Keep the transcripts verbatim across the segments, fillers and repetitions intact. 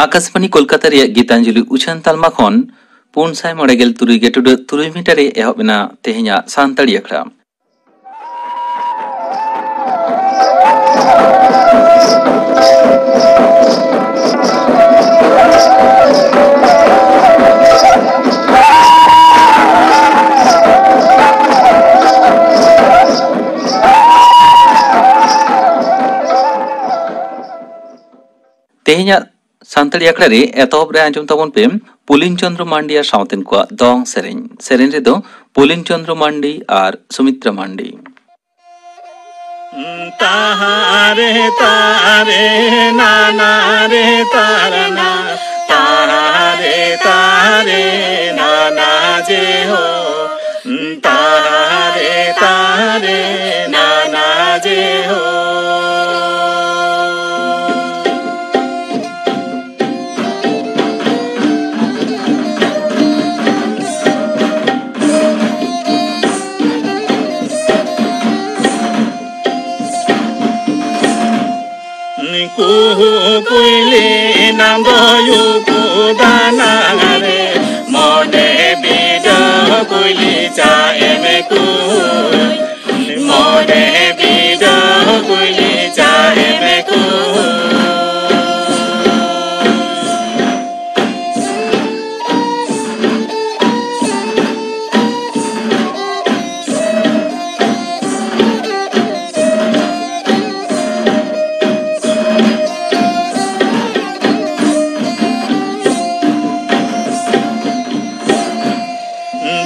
ᱟᱠᱟᱥᱵᱟᱱᱤ ᱠᱳᱞᱠᱟᱛᱟ ᱨᱮᱭᱟᱜ ᱜᱤᱛᱟᱧᱡᱚᱞᱤ ᱩᱪᱷᱟᱹᱱ ᱛᱟᱞᱢᱟ ᱠᱷᱚᱱ ᱯᱩᱱ ᱥᱟᱭ ᱢᱚᱬᱮ ᱜᱮᱞ ᱛᱩᱨᱩᱭ ᱜᱮ ᱴᱩᱰᱟᱹᱜ ᱛᱩᱨᱩᱭ ᱢᱤᱴᱟᱨ ᱨᱮ ᱮᱦᱚᱵ ᱮᱱᱟ ᱛᱮᱦᱮᱧᱟᱜ ᱥᱟᱱᱛᱟᱲᱤ ᱟᱠᱷᱲᱟ᱾ ᱛᱮᱦᱮᱧᱟᱜ ᱥᱟᱱᱛᱟᱲᱤ ᱟᱠᱷᱲᱟ ᱨᱮ ᱮᱛᱚᱦᱚᱵ ᱨᱮ ᱟᱸᱡᱚᱢ ᱛᱟᱵᱚᱱ ᱯᱮ ᱯᱩᱞᱤᱱ ᱪᱚᱸᱫᱽᱨᱚ ᱢᱟᱱᱰᱤ ᱟᱨ ᱥᱟᱶᱛᱮᱱ ᱠᱚᱣᱟᱜ ᱫᱚᱝ ᱥᱮᱨᱮᱧ᱾ ᱥᱮᱨᱮᱧ ᱨᱮᱫᱚ ᱯᱩᱞᱤᱱ ᱪᱚᱸᱫᱽᱨᱚ ᱢᱟᱱᱰᱤ ᱟᱨ ᱥᱩᱢᱤᱛᱨᱟ ᱢᱟᱱᱰᱤ᱾ ᱛᱟᱦᱟᱨᱮ ᱛᱟᱦᱟᱨᱮ ᱱᱟᱱᱟ ᱨᱮ ᱛᱟᱨᱟᱱᱟ, ᱛᱟᱦᱟᱨᱮ ᱛᱟᱦᱟᱨᱮ ᱱᱟᱱᱟ ᱡᱮ ᱦᱳ, ᱛᱟᱦᱟᱨᱮ ᱛᱟᱦᱟᱨᱮ ᱱᱟᱱᱟ ᱡᱮ ᱦᱳ᱾ ᱠᱩᱦᱩ ᱠᱩᱭᱞᱤ ᱱᱟᱢ ᱫᱚ ᱭᱩᱠᱩ ᱫᱟᱱᱟᱝ ᱨᱮ, ᱢᱚᱱᱮ ᱵᱤᱰᱟᱹᱣ ᱠᱩᱭᱞᱤ ᱪᱟ ᱮᱢᱮ ᱠᱩᱭ᱾ ᱢᱚᱱᱮ ᱵᱤᱰᱟᱹᱣ ᱠᱩᱭᱞᱤ ᱪᱟ ᱮᱢᱮ ᱠᱩᱭ᱾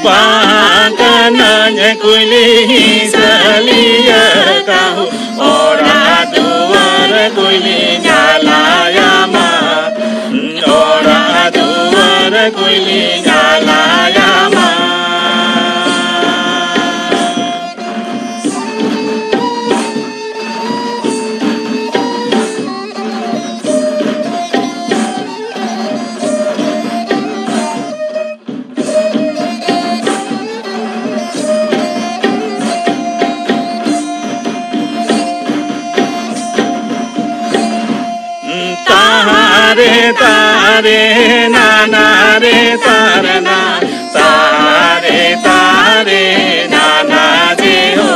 ᱵᱟᱝ ᱠᱟᱱᱟᱧ ᱠᱩᱭᱞᱤ ᱥᱟᱹᱞᱤᱭᱟᱹ ᱠᱟᱹᱦᱩ, ᱚᱲᱟᱜ ᱫᱩᱣᱟᱹᱨ ᱠᱩᱭᱞᱤ ᱧᱟᱞᱟᱭᱟᱢᱟ, ᱚᱲᱟᱜ ᱫᱩᱣᱟᱹᱨ ᱠᱩᱭᱞᱤ ᱧᱟᱞᱟᱭᱟᱢᱟ᱾ ᱛᱟᱦᱟᱨ रे तारे नाना रे तारना, तारे तारे नाना जे हो,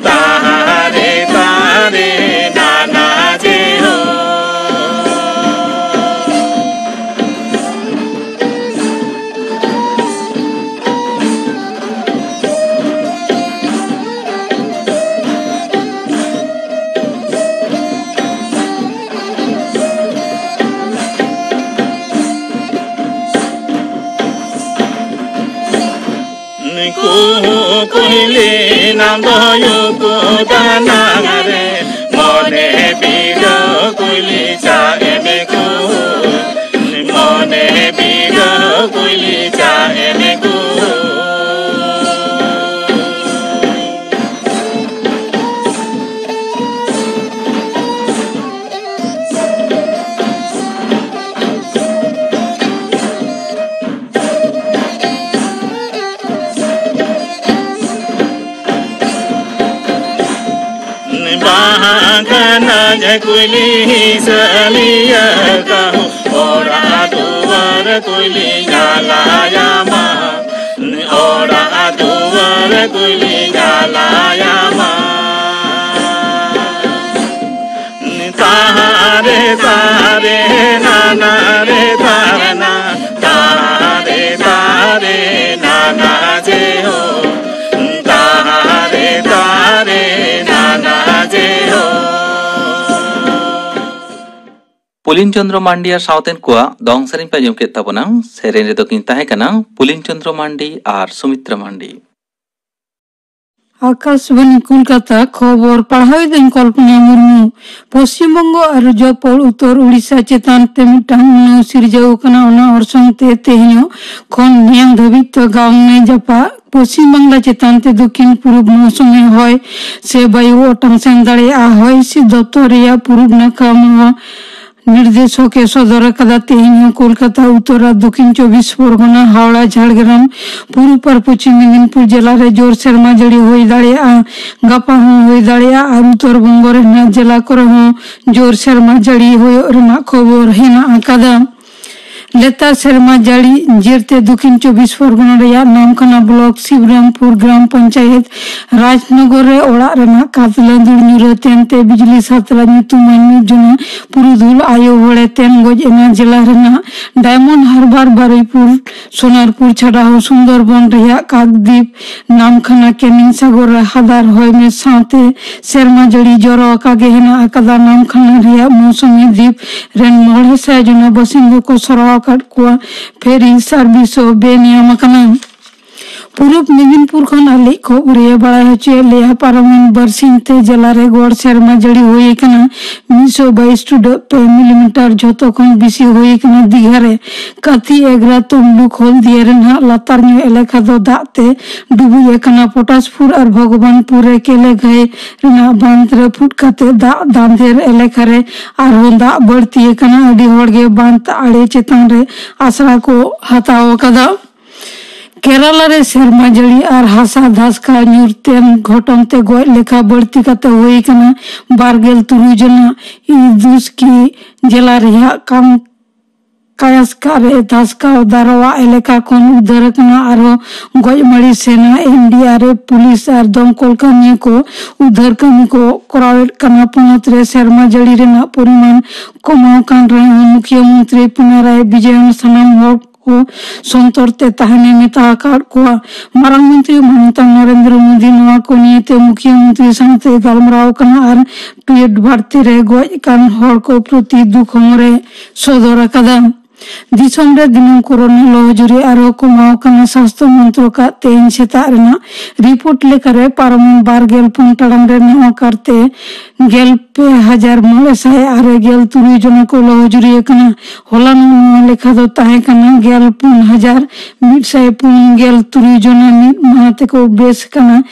तारे तारे नाना जे हो। ᱠᱩᱦᱩ ᱠᱩᱭᱞᱤ ᱱᱟᱢ ᱫᱚ ᱭᱩᱠᱩ ᱫᱟᱱᱟᱝ ᱨᱮ, ᱢᱚᱱᱮ ᱵᱤᱰᱟᱹᱣ ᱠᱩᱭᱞᱤ ᱪᱟ ᱮᱢᱮ ᱠᱩᱦᱩ, ᱢᱚᱱᱮ ᱵᱤᱰᱟᱹᱣ ᱠᱩᱭᱞᱤ ᱪᱟ ᱮᱢᱮ ᱠᱩᱦᱩ᱾ ᱵᱟᱦᱟ ᱠᱟᱱᱟ ᱡᱮ ᱠᱩᱭᱞᱤ ᱥᱟᱹᱞᱤᱭᱟᱹ ᱠᱟᱹᱦᱩ, ᱚᱲᱟᱜ ᱫᱩᱣᱟᱹᱨ ᱠᱩᱭᱞᱤ ᱧᱟᱞᱟᱭᱟᱢᱟ, ᱚᱲᱟᱜ ᱫᱩᱣᱟᱹᱨ ᱠᱩᱭᱞᱤ ᱧᱟᱞᱟᱭᱟᱢᱟ᱾ ᱛᱟᱦᱟᱨᱮ ᱛᱟᱦᱟᱨᱮ ᱱᱟᱱᱟ ᱨᱮ ᱛᱟᱨᱱᱟ, ᱛᱟᱦᱟᱨᱮ ᱛᱟᱦᱟᱨᱮ ᱱᱟᱱᱟ ᱡᱮ ᱦᱳ, ᱛᱟᱦᱟᱨᱮ ᱛᱟᱦᱟᱨᱮ ᱱᱟᱱᱟ ᱡᱮ ᱦᱳ᱾ ᱯᱩᱞᱤᱱ ᱪᱚᱸᱫᱽᱨᱚ ᱢᱟᱱᱰᱤ ᱟᱨ ᱥᱟᱶᱛᱮᱱ ᱠᱚᱣᱟᱜ ᱫᱚᱝ ᱥᱮᱨᱮᱧ ᱯᱮ ᱟᱸᱡᱚᱢ ᱠᱮᱫ ᱛᱟᱵᱚᱱᱟ᱾ ᱥᱮᱨᱮᱧ ᱨᱮᱫᱚ ᱠᱤᱱ ᱛᱟᱦᱮᱸ ᱠᱟᱱᱟ ᱯᱩᱞᱤᱱ ᱪᱚᱸᱫᱽᱨᱚ ᱢᱟᱱᱰᱤ ᱟᱨ ᱥᱩᱢᱤᱛᱨᱟ ᱢᱟᱱᱰᱤ᱾ ᱟᱠᱟᱥᱵᱟᱱᱤ ᱠᱳᱞᱠᱟᱛᱟ, ᱠᱷᱚᱵᱚᱨ ᱯᱟᱲᱦᱟᱣᱮᱫᱟᱹᱧ ᱠᱚᱞᱯᱚᱱᱟ ᱢᱩᱨᱢᱩ᱾ ᱯᱚᱥᱪᱤᱢ ᱵᱚᱝᱜᱚ ᱟᱨ ᱡᱚᱯᱚᱞ ᱩᱛᱛᱚᱨ ᱩᱲᱤᱥᱥᱟ ᱪᱮᱛᱟᱱ ᱛᱮ ᱢᱤᱫᱴᱟᱝ ᱩᱱᱟᱹᱣ ᱥᱤᱨᱡᱟᱹᱣ ᱟᱠᱟᱱᱟ᱾ ᱚᱱᱟ ᱚᱨᱥᱚᱝ ᱛᱮ ᱛᱮᱦᱮᱧᱚᱜ ᱠᱷᱚᱱ ᱢᱮᱭᱟᱝ ᱫᱷᱟᱹᱵᱤᱡ ᱛᱮ ᱜᱟᱝᱜᱮᱭ ᱡᱟᱯᱟᱜ ᱯᱚᱥᱪᱤᱢ ᱵᱟᱝᱞᱟ ᱪᱮᱛᱟᱱ ᱛᱮ ᱫᱚᱠᱷᱤᱱ ᱯᱩᱨᱩᱵ ᱢᱳᱣᱥᱩᱢᱤ ᱦᱚᱭ ᱥᱮ ᱵᱟᱭᱩ ᱚᱴᱟᱝ ᱥᱮᱱ ᱫᱟᱲᱮᱭᱟᱜᱼᱟ᱾ ᱦᱚᱭ ᱦᱤᱸᱥᱤᱫ ᱫᱚᱯᱛᱚᱨ ᱨᱮᱭᱟᱜ ᱯᱩᱨᱩᱵ ᱱᱟᱠᱷᱟ ᱢᱚᱦᱟ ᱱᱤᱨᱫᱮᱥᱚᱠ ᱮ ᱥᱚᱫᱚᱨ ᱟᱠᱟᱫᱟ᱾ ᱛᱮᱦᱮᱧ ᱦᱚᱸ ᱠᱳᱞᱠᱟᱛᱟ, ᱩᱛᱛᱚᱨ ᱟᱨ ᱫᱚᱠᱷᱤᱱ ᱪᱚᱵᱵᱤᱥ ᱯᱚᱨᱜᱚᱱᱟ, ᱦᱟᱣᱲᱟ, ᱡᱷᱟᱲᱜᱨᱟᱢ, ᱯᱩᱨᱩᱵ ᱟᱨ ᱯᱚᱪᱷᱤᱢ ᱢᱮᱫᱤᱱᱯᱩᱨ ᱡᱮᱞᱟ ᱨᱮ ᱡᱳᱨ ᱥᱮᱨᱢᱟ ᱡᱟᱹᱲᱤ ᱦᱩᱭ ᱫᱟᱲᱮᱭᱟᱜᱼᱟ᱾ ᱜᱟᱯᱟ ᱦᱚᱸ ᱦᱩᱭ ᱫᱟᱲᱮᱭᱟᱜᱼᱟ ᱟᱨ ᱩᱛᱛᱚᱨ ᱵᱚᱝᱜᱚ ᱨᱮᱱᱟᱜ ᱡᱮᱞᱟ ᱠᱚᱨᱮ ᱦᱚᱸ ᱡᱳᱨ ᱥᱮᱨᱢᱟ ᱡᱟᱹᱲᱤ ᱦᱩᱭᱩᱜ ᱨᱮᱱᱟᱜ ᱠᱷᱚᱵᱚᱨ ᱦᱮᱱᱟᱜ ᱟᱠᱟᱫᱟ᱾ ᱞᱮᱛᱟᱲ ᱥᱮᱨᱢᱟ ᱡᱟᱹᱲᱤ ᱡᱮᱨᱛᱮ ᱫᱚᱠᱷᱤᱱ ᱪᱚᱵᱵᱤᱥ ᱯᱚᱨᱜᱚᱱᱟ ᱨᱮᱭᱟᱜ ᱱᱟᱢᱠᱷᱟᱱᱟ ᱵᱞᱚᱠ ᱥᱤᱵᱨᱟᱢᱯᱩᱨ ᱜᱨᱟᱢ ᱯᱚᱧᱪᱟᱭᱮᱛ ᱨᱟᱡᱽᱱᱚᱜᱚᱨ ᱨᱮ ᱚᱲᱟᱜ ᱨᱮᱱᱟᱜ ᱠᱟᱸᱛ ᱞᱟᱹᱫᱩᱲ ᱧᱩᱨᱦᱟᱹ ᱛᱮᱱ ᱛᱮ ᱵᱤᱡᱽᱞᱤ ᱥᱟᱛᱞᱟ ᱧᱩᱛᱩᱢᱟᱱ ᱢᱤᱫ ᱡᱚᱱᱟ ᱯᱩᱨᱩᱫᱷᱩᱞ ᱟᱭᱳ ᱦᱚᱲᱮ ᱛᱮᱱ ᱜᱚᱡ ᱮᱱᱟ᱾ ᱡᱮᱞᱟ ᱨᱮᱱᱟᱜ ᱰᱟᱭᱢᱚᱱᱰ ᱦᱟᱨᱵᱟᱨ, ᱵᱟᱨᱩᱭᱯᱩᱨ, ᱥᱳᱱᱟᱨᱯᱩᱨ ᱪᱷᱟᱰᱟ ᱦᱚᱸ ᱥᱩᱱᱫᱚᱨᱵᱚᱱ ᱨᱮᱭᱟᱜ ᱠᱟᱠᱫᱤᱯ ᱱᱟᱢᱠᱷᱟᱱᱟ ᱠᱮᱱᱤᱝ ᱥᱟᱜᱚᱨ ᱨᱮ ᱦᱟᱫᱟᱨ ᱦᱚᱭ ᱢᱮ ᱥᱟᱶᱛᱮ ᱥᱮᱨᱢᱟ ᱡᱟᱹᱲᱤ ᱡᱚᱨᱚ ᱟᱠᱟ ᱜᱮ ᱦᱮᱱᱟᱜ ᱟᱠᱟᱫᱟ᱾ ᱱᱟᱢᱠᱷᱟᱱᱟ ᱨᱮᱭᱟᱜ ᱢᱳᱥᱩᱢᱤ ᱫᱤᱯ ᱨᱮᱱ ᱢᱚᱬᱮ ᱥᱟᱭ ᱡᱚᱱᱟ ᱵᱟᱥᱤᱱᱫᱟ ᱠᱚ ᱥᱚᱨᱟᱣ ᱟᱠᱟᱫ ᱠᱚᱣᱟ᱾ ᱯᱷᱮᱨᱤ ᱥᱟᱨᱵᱷᱤᱥ ᱦᱚᱸ ᱵᱮᱱᱤᱭᱟᱢ ᱟᱠᱟᱱᱟ᱾ ᱯᱩᱨᱩᱵ ᱢᱮᱫᱤᱱᱯᱩᱨ ᱠᱷᱚᱱ ᱟᱞᱮ ᱠᱷᱚᱵᱚᱨᱤᱭᱟᱹ ᱵᱟᱲᱟᱭ ᱦᱚᱪᱚᱭᱮᱫ ᱞᱮᱭᱟ, ᱯᱟᱨᱚᱢᱮᱱ ᱵᱟᱨᱥᱤᱧ ᱛᱮ ᱡᱮᱞᱟ ᱨᱮ ᱜᱚᱲ ᱥᱮᱨᱢᱟ ᱡᱟᱹᱲᱤ ᱦᱩᱭ ᱟᱠᱟᱱᱟ ᱢᱤᱫ ᱥᱚ ᱵᱟᱭᱤᱥ ᱴᱩᱰᱟᱹᱜ ᱯᱮ ᱢᱤᱞᱤᱢᱤᱴᱟᱨ᱾ ᱡᱷᱚᱛᱚ ᱠᱷᱚᱱ ᱵᱮᱥᱤ ᱦᱩᱭ ᱟᱠᱟᱱᱟ ᱫᱤᱜᱷᱟ ᱨᱮ᱾ ᱠᱟᱛᱷᱤ, ᱮᱜᱽᱨᱟ, ᱛᱚᱢᱞᱩᱠ, ᱦᱚᱞᱫᱤᱭᱟ ᱨᱮᱱᱟᱜ ᱞᱟᱛᱟᱨ ᱧᱚᱜ ᱮᱞᱟᱠᱟ ᱫᱚ ᱫᱟᱜ ᱛᱮ ᱰᱩᱵᱩᱡ ᱟᱠᱟᱱᱟ᱾ ᱯᱚᱴᱟᱥᱯᱩᱨ ᱟᱨ ᱵᱷᱚᱜᱚᱵᱟᱱᱯᱩᱨ ᱨᱮ ᱠᱮᱞᱮ ᱜᱷᱟᱹᱭ ᱨᱮᱱᱟᱜ ᱵᱟᱸᱫᱷ ᱨᱟᱹᱯᱩᱫ ᱠᱟᱛᱮ ᱫᱟᱜ ᱫᱟᱸᱫᱮᱨ ᱮᱞᱟᱠᱟ ᱨᱮ ᱟᱨᱦᱚᱸ ᱫᱟᱜ ᱵᱟᱹᱲᱛᱤ ᱟᱠᱟᱱᱟ᱾ ᱟᱹᱰᱤ ᱦᱚᱲ ᱜᱮ ᱵᱟᱸᱫᱷ ᱟᱲᱮ ᱪᱮᱛᱟᱱ ᱨᱮ ᱟᱥᱨᱟ ᱠᱚ ᱦᱟᱛᱟᱣ ᱟᱠᱟᱫᱟ᱾ ᱠᱮᱨᱟᱞᱟ ᱨᱮ ᱥᱮᱨᱢᱟ ᱡᱟᱹᱲᱤ ᱟᱨ ᱦᱟᱥᱟ ᱫᱷᱟᱥᱠᱟᱣ ᱧᱩᱨ ᱛᱮᱱ ᱜᱷᱚᱴᱚᱱ ᱛᱮ ᱜᱚᱡ ᱞᱮᱠᱷᱟ ᱵᱟᱹᱲᱛᱤ ᱠᱟᱛᱮ ᱦᱩᱭ ᱟᱠᱟᱱᱟ ᱵᱟᱨ ᱜᱮᱞ ᱛᱩᱨᱩᱭ ᱡᱚᱱᱟ᱾ ᱤᱫᱩᱥᱠᱤ ᱡᱮᱞᱟ ᱨᱮᱭᱟᱜ ᱠᱟᱢ ᱠᱟᱭᱟᱥᱠᱟ ᱨᱮ ᱫᱷᱟᱥᱠᱟᱣ ᱫᱟᱨᱣᱟ ᱮᱞᱟᱠᱟ ᱠᱷᱚᱱ ᱩᱫᱷᱟᱹᱨ ᱟᱠᱟᱱᱟ᱾ ᱟᱨᱦᱚᱸ ᱜᱚᱡ ᱢᱟᱹᱲᱤ ᱥᱮᱱᱟ, ᱮᱱ ᱰᱤ ᱟᱨ ᱮᱯᱷ, ᱯᱩᱞᱤᱥ ᱟᱨ ᱫᱚᱢᱠᱚᱞ ᱠᱟᱹᱢᱤᱭᱟᱹ ᱠᱚ ᱩᱫᱷᱟᱹᱨ ᱠᱟᱹᱢᱤ ᱠᱚ ᱠᱚᱨᱟᱣᱮᱫ ᱠᱟᱱᱟ᱾ ᱯᱚᱱᱚᱛ ᱨᱮ ᱥᱮᱨᱢᱟ ᱡᱟᱹᱲᱤ ᱨᱮᱱᱟᱜ ᱯᱚᱨᱤᱢᱟᱱ ᱠᱚᱢᱟᱣ ᱠᱟᱱ ᱨᱮᱦᱚᱸ ᱢᱩᱠᱷᱤᱭᱟᱹ ᱢᱚᱱᱛᱨᱤ ᱯᱤᱱᱟᱨᱟᱭ ᱵᱤᱡᱚᱭᱚᱱ ᱥᱟᱱᱟᱢ ᱦᱚᱲ ᱠᱚ ᱥᱚᱱᱛᱚᱨ ᱛᱮ ᱛᱟᱦᱮᱱᱮ ᱢᱮᱛᱟ ᱟᱠᱟᱫ ᱠᱚᱣᱟ᱾ ᱢᱟᱨᱟᱝ ᱢᱚᱱᱛᱨᱤ ᱢᱟᱱᱚᱛᱟᱱ ᱱᱚᱨᱮᱱᱫᱨᱚ ᱢᱳᱫᱤ ᱱᱚᱣᱟ ᱠᱚ ᱱᱤᱭᱮᱛᱮ ᱢᱩᱠᱷᱤᱭᱟᱹ ᱢᱚᱱᱛᱨᱤ ᱥᱟᱶᱛᱮ ᱜᱟᱞᱢᱟᱨᱟᱣ ᱠᱟᱱᱟ ᱟᱨ ᱴᱩᱭᱤᱴ ᱵᱟᱨᱛᱮ ᱨᱮ ᱜᱚᱡ ᱟᱠᱟᱱ ᱦᱚᱲ ᱠᱚ ᱯᱨᱚᱛᱤ ᱫᱩᱠ ᱦᱚᱸ ᱨᱮ ᱥᱚᱫᱚᱨ ᱟᱠᱟᱫᱟ᱾ ᱫᱤᱥᱚᱢ ᱨᱮ ᱫᱤᱱᱟᱹᱢ ᱠᱳᱨᱳᱱᱟ ᱞᱚᱦᱚᱡᱩᱨᱤ ᱟᱨᱦᱚᱸ ᱠᱚᱢᱟᱣ ᱠᱟᱱᱟ᱾ ᱥᱟᱥᱛᱷᱚ ᱢᱚᱱᱛᱨᱚᱠᱟᱜ ᱛᱮᱦᱮᱧ ᱥᱮᱛᱟᱜ ᱨᱮᱱᱟᱜ ᱨᱤᱯᱳᱨᱴ ᱞᱮᱠᱟᱨᱮ ᱯᱟᱨᱚᱢᱮᱱ ᱵᱟᱨ ᱜᱮᱞ ᱯᱩᱱ ᱴᱟᱲᱟᱝ ᱨᱮ ᱱᱟᱣᱟ ᱠᱟᱨᱛᱮ ᱜᱮᱞ ᱯᱮ ᱦᱟᱡᱟᱨ ᱢᱚᱬᱮ ᱥᱟᱭ ᱟᱨᱮ ᱜᱮᱞ ᱛᱩᱨᱩᱭ ᱡᱚᱱᱟ ᱠᱚ ᱞᱚᱦᱚᱡᱩᱨᱤ ᱟᱠᱟᱱᱟ᱾ ᱦᱚᱞᱟᱱᱚᱜ ᱱᱚᱣᱟ ᱞᱮᱠᱷᱟ ᱫᱚ ᱛᱟᱦᱮᱸ ᱠᱟᱱᱟ ᱜᱮᱞ ᱯᱩᱱ ᱦᱟᱡᱟᱨ ᱢᱤᱫ ᱥᱟᱭ ᱯᱩᱱ ᱜᱮᱞ ᱛᱩᱨᱩᱭ ᱡᱚᱱᱟ ᱢᱤᱫ ᱢᱟᱦᱟ ᱛᱮᱠᱚ ᱵᱮᱥ ᱟᱠᱟᱱᱟ᱾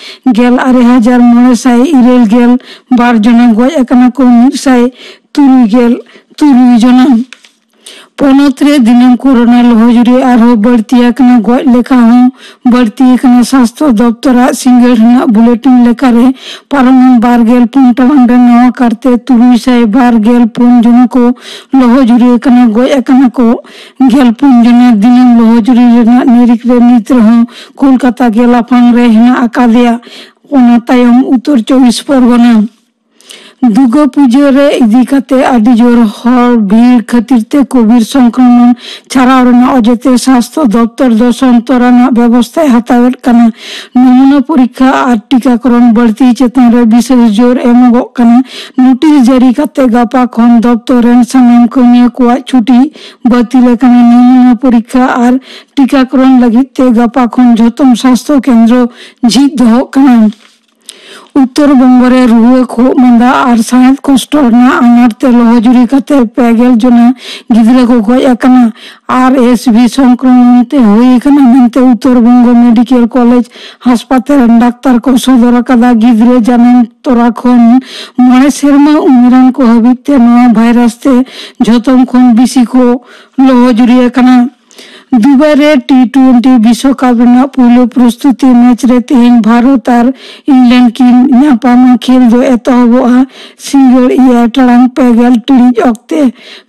ᱜᱮᱞ ᱟᱨᱮ ᱦᱟᱡᱟᱨ ᱢᱚᱬᱮ ᱥᱟᱭ ᱤᱨᱟᱹᱞ ᱜᱮᱞ ᱵᱟᱨ ᱡᱚᱱᱟ ᱜᱚᱡ ᱟᱠᱟᱱᱟ ᱠᱚ᱾ ᱢᱤᱫ ᱥᱟᱭ ᱛᱩᱨᱩᱭ ᱜᱮᱞ ᱛᱩᱨᱩᱭ ᱡᱚᱱᱟ᱾ ᱯᱚᱱᱚᱛ ᱨᱮ ᱫᱤᱱᱟᱹᱢ ᱠᱳᱨᱳᱱᱟ ᱞᱚᱦᱚᱡᱩᱨᱤ ᱟᱨᱦᱚᱸ ᱵᱟᱹᱲᱛᱤ ᱟᱠᱟᱱᱟ, ᱜᱚᱡ ᱞᱮᱠᱷᱟ ᱦᱚᱸ ᱵᱟᱹᱲᱛᱤ ᱟᱠᱟᱱᱟ᱾ ᱥᱟᱥᱛᱷᱚ ᱫᱚᱯᱛᱚᱨᱟᱜ ᱥᱤᱸᱜᱟᱹᱲ ᱨᱮᱱᱟᱜ ᱵᱩᱞᱮᱴᱤᱱ ᱞᱮᱠᱟᱨᱮ ᱯᱟᱨᱚᱢᱮᱱ ᱵᱟᱨ ᱜᱮᱞ ᱯᱩᱱ ᱴᱟᱲᱟᱝ ᱨᱮ ᱱᱟᱣᱟ ᱠᱟᱨᱛᱮ ᱛᱩᱨᱩᱭ ᱥᱟᱭ ᱵᱟᱨ ᱜᱮᱞ ᱯᱩᱱ ᱡᱚᱱᱟ ᱠᱚ ᱞᱚᱦᱚᱡᱩᱨᱤ ᱟᱠᱟᱱᱟ, ᱜᱚᱡ ᱟᱠᱟᱱᱟ ᱠᱚ ᱜᱮᱞ ᱯᱩᱱ ᱡᱚᱱᱟ᱾ ᱫᱤᱱᱟᱹᱢ ᱞᱚᱦᱚᱡᱩᱨᱤ ᱨᱮᱱᱟᱜ ᱱᱤᱨᱤᱠ ᱨᱮ ᱱᱤᱛ ᱨᱮᱦᱚᱸ ᱠᱳᱞᱠᱟᱛᱟ ᱜᱮ ᱞᱟᱯᱷᱟᱝ ᱨᱮ ᱦᱮᱱᱟᱜ ᱟᱠᱟᱫᱮᱭᱟ᱾ ᱚᱱᱟ ᱛᱟᱭᱚᱢ ᱩᱛᱛᱚᱨ ᱪᱚᱵᱵᱤᱥ ᱯᱚᱨᱜᱚᱱᱟ᱾ ᱫᱩᱨᱜᱟᱹ ᱯᱩᱡᱟᱹ ᱨᱮ ᱤᱫᱤ ᱠᱟᱛᱮ ᱟᱹᱰᱤ ᱡᱳᱨ ᱦᱚᱲ ᱵᱷᱤᱲ ᱠᱷᱟᱹᱛᱤᱨ ᱛᱮ ᱠᱳᱵᱷᱤᱰ ᱥᱚᱝᱠᱨᱚᱢᱚᱱ ᱪᱷᱟᱨᱟᱣ ᱨᱮᱱᱟᱜ ᱚᱡᱮ ᱛᱮ ᱥᱟᱥᱛᱷᱚ ᱫᱚᱯᱛᱚᱨ ᱫᱚ ᱥᱚᱱᱛᱚᱨ ᱟᱱᱟᱜ ᱵᱮᱵᱚᱥᱛᱷᱟᱭ ᱦᱟᱛᱟᱣᱮᱫ ᱠᱟᱱᱟ᱾ ᱱᱚᱢᱩᱱᱟ ᱯᱚᱨᱤᱠᱠᱷᱟ ᱟᱨ ᱴᱤᱠᱟᱠᱚᱨᱚᱱ ᱵᱟᱹᱲᱛᱤ ᱪᱮᱛᱟᱱ ᱨᱮ ᱵᱤᱥᱮᱥ ᱡᱳᱨ ᱮᱢᱚᱜᱚᱜ ᱠᱟᱱᱟ᱾ ᱱᱳᱴᱤᱥ ᱡᱟᱹᱨᱤ ᱠᱟᱛᱮ ᱜᱟᱯᱟ ᱠᱷᱚᱱ ᱫᱚᱯᱛᱚᱨ ᱨᱮᱱ ᱥᱟᱱᱟᱢ ᱠᱟᱹᱢᱤᱭᱟᱹ ᱠᱚᱣᱟᱜ ᱪᱷᱩᱴᱤ ᱵᱟᱹᱛᱤᱞ ᱟᱠᱟᱱᱟ᱾ ᱱᱚᱢᱩᱱᱟ ᱯᱚᱨᱤᱠᱠᱷᱟ ᱟᱨ ᱴᱤᱠᱟᱠᱚᱨᱚᱱ ᱞᱟᱹᱜᱤᱫ ᱛᱮ ᱜᱟᱯᱟ ᱠᱷᱚᱱ ᱡᱷᱚᱛᱚᱢ ᱥᱟᱥᱛᱷᱚ ᱠᱮᱱᱫᱨᱚ ᱡᱷᱤᱡ ᱫᱚᱦᱚᱜ ᱠᱟᱱᱟ᱾ ᱩᱛᱛᱚᱨ ᱵᱚᱝᱜᱚ ᱨᱮ ᱨᱩᱣᱟᱹ, ᱠᱷᱩᱜ ᱢᱟᱸᱫᱟ ᱟᱨ ᱥᱟᱦᱮᱫ ᱠᱚᱥᱴᱚ ᱨᱮᱱᱟᱜ ᱟᱱᱟᱴ ᱛᱮ ᱞᱚᱦᱚᱡᱩᱨᱤ ᱠᱟᱛᱮ ᱯᱮ ᱜᱮᱞ ᱡᱚᱱᱟ ᱜᱤᱫᱽᱨᱟᱹ ᱠᱚ ᱜᱚᱡ ᱟᱠᱟᱱᱟ᱾ ᱟᱨ ᱮᱥ ᱵᱷᱤ ᱥᱚᱝᱠᱨᱚᱢᱚᱱ ᱛᱮ ᱦᱩᱭ ᱟᱠᱟᱱᱟ ᱢᱮᱱᱛᱮ ᱩᱛᱛᱚᱨ ᱵᱚᱝᱜᱚ ᱢᱮᱰᱤᱠᱮᱞ ᱠᱚᱞᱮᱡᱽ ᱦᱟᱥᱯᱟᱛᱟᱞ ᱨᱮᱱ ᱰᱟᱠᱛᱟᱨ ᱠᱚ ᱥᱚᱫᱚᱨ ᱟᱠᱟᱫᱟ᱾ ᱜᱤᱫᱽᱨᱟᱹ ᱡᱟᱱᱟᱢ ᱛᱚᱨᱟ ᱠᱷᱚᱱ ᱢᱚᱬᱮ ᱥᱮᱨᱢᱟ ᱩᱢᱮᱨᱟᱱ ᱠᱚ ᱦᱟᱹᱵᱤᱡ ᱛᱮ ᱱᱚᱣᱟ ᱵᱷᱟᱭᱨᱟᱥ ᱛᱮ ᱡᱷᱚᱛᱚᱢ ᱠᱷᱚᱱ ᱵᱤᱥᱤ ᱠᱚ ᱞᱚᱦᱚᱡᱩᱨᱤ ᱟᱠᱟᱱᱟ᱾ ᱫᱩᱵᱟᱭ ᱨᱮ ᱴᱤ ᱴᱩᱭᱮᱱᱴᱤ ᱵᱤᱥᱣᱚᱠᱟᱯ ᱨᱮᱱᱟᱜ ᱯᱩᱭᱞᱩ ᱯᱨᱚᱥᱛᱩᱛᱤ ᱢᱮᱪ ᱨᱮ ᱛᱮᱦᱮᱧ ᱵᱷᱟᱨᱚᱛ ᱟᱨ ᱤᱝᱞᱮᱱᱰ ᱠᱤᱱ ᱧᱟᱯᱟᱢᱟ᱾ ᱠᱷᱮᱞ ᱫᱚ ᱮᱛᱚᱦᱚᱵᱚᱜᱼᱟ ᱥᱤᱸᱜᱟᱹᱲ ᱮᱭᱟᱭ ᱴᱟᱲᱟᱝ ᱯᱮ ᱜᱮᱞ ᱴᱤᱲᱤᱡ ᱚᱠᱛᱮ᱾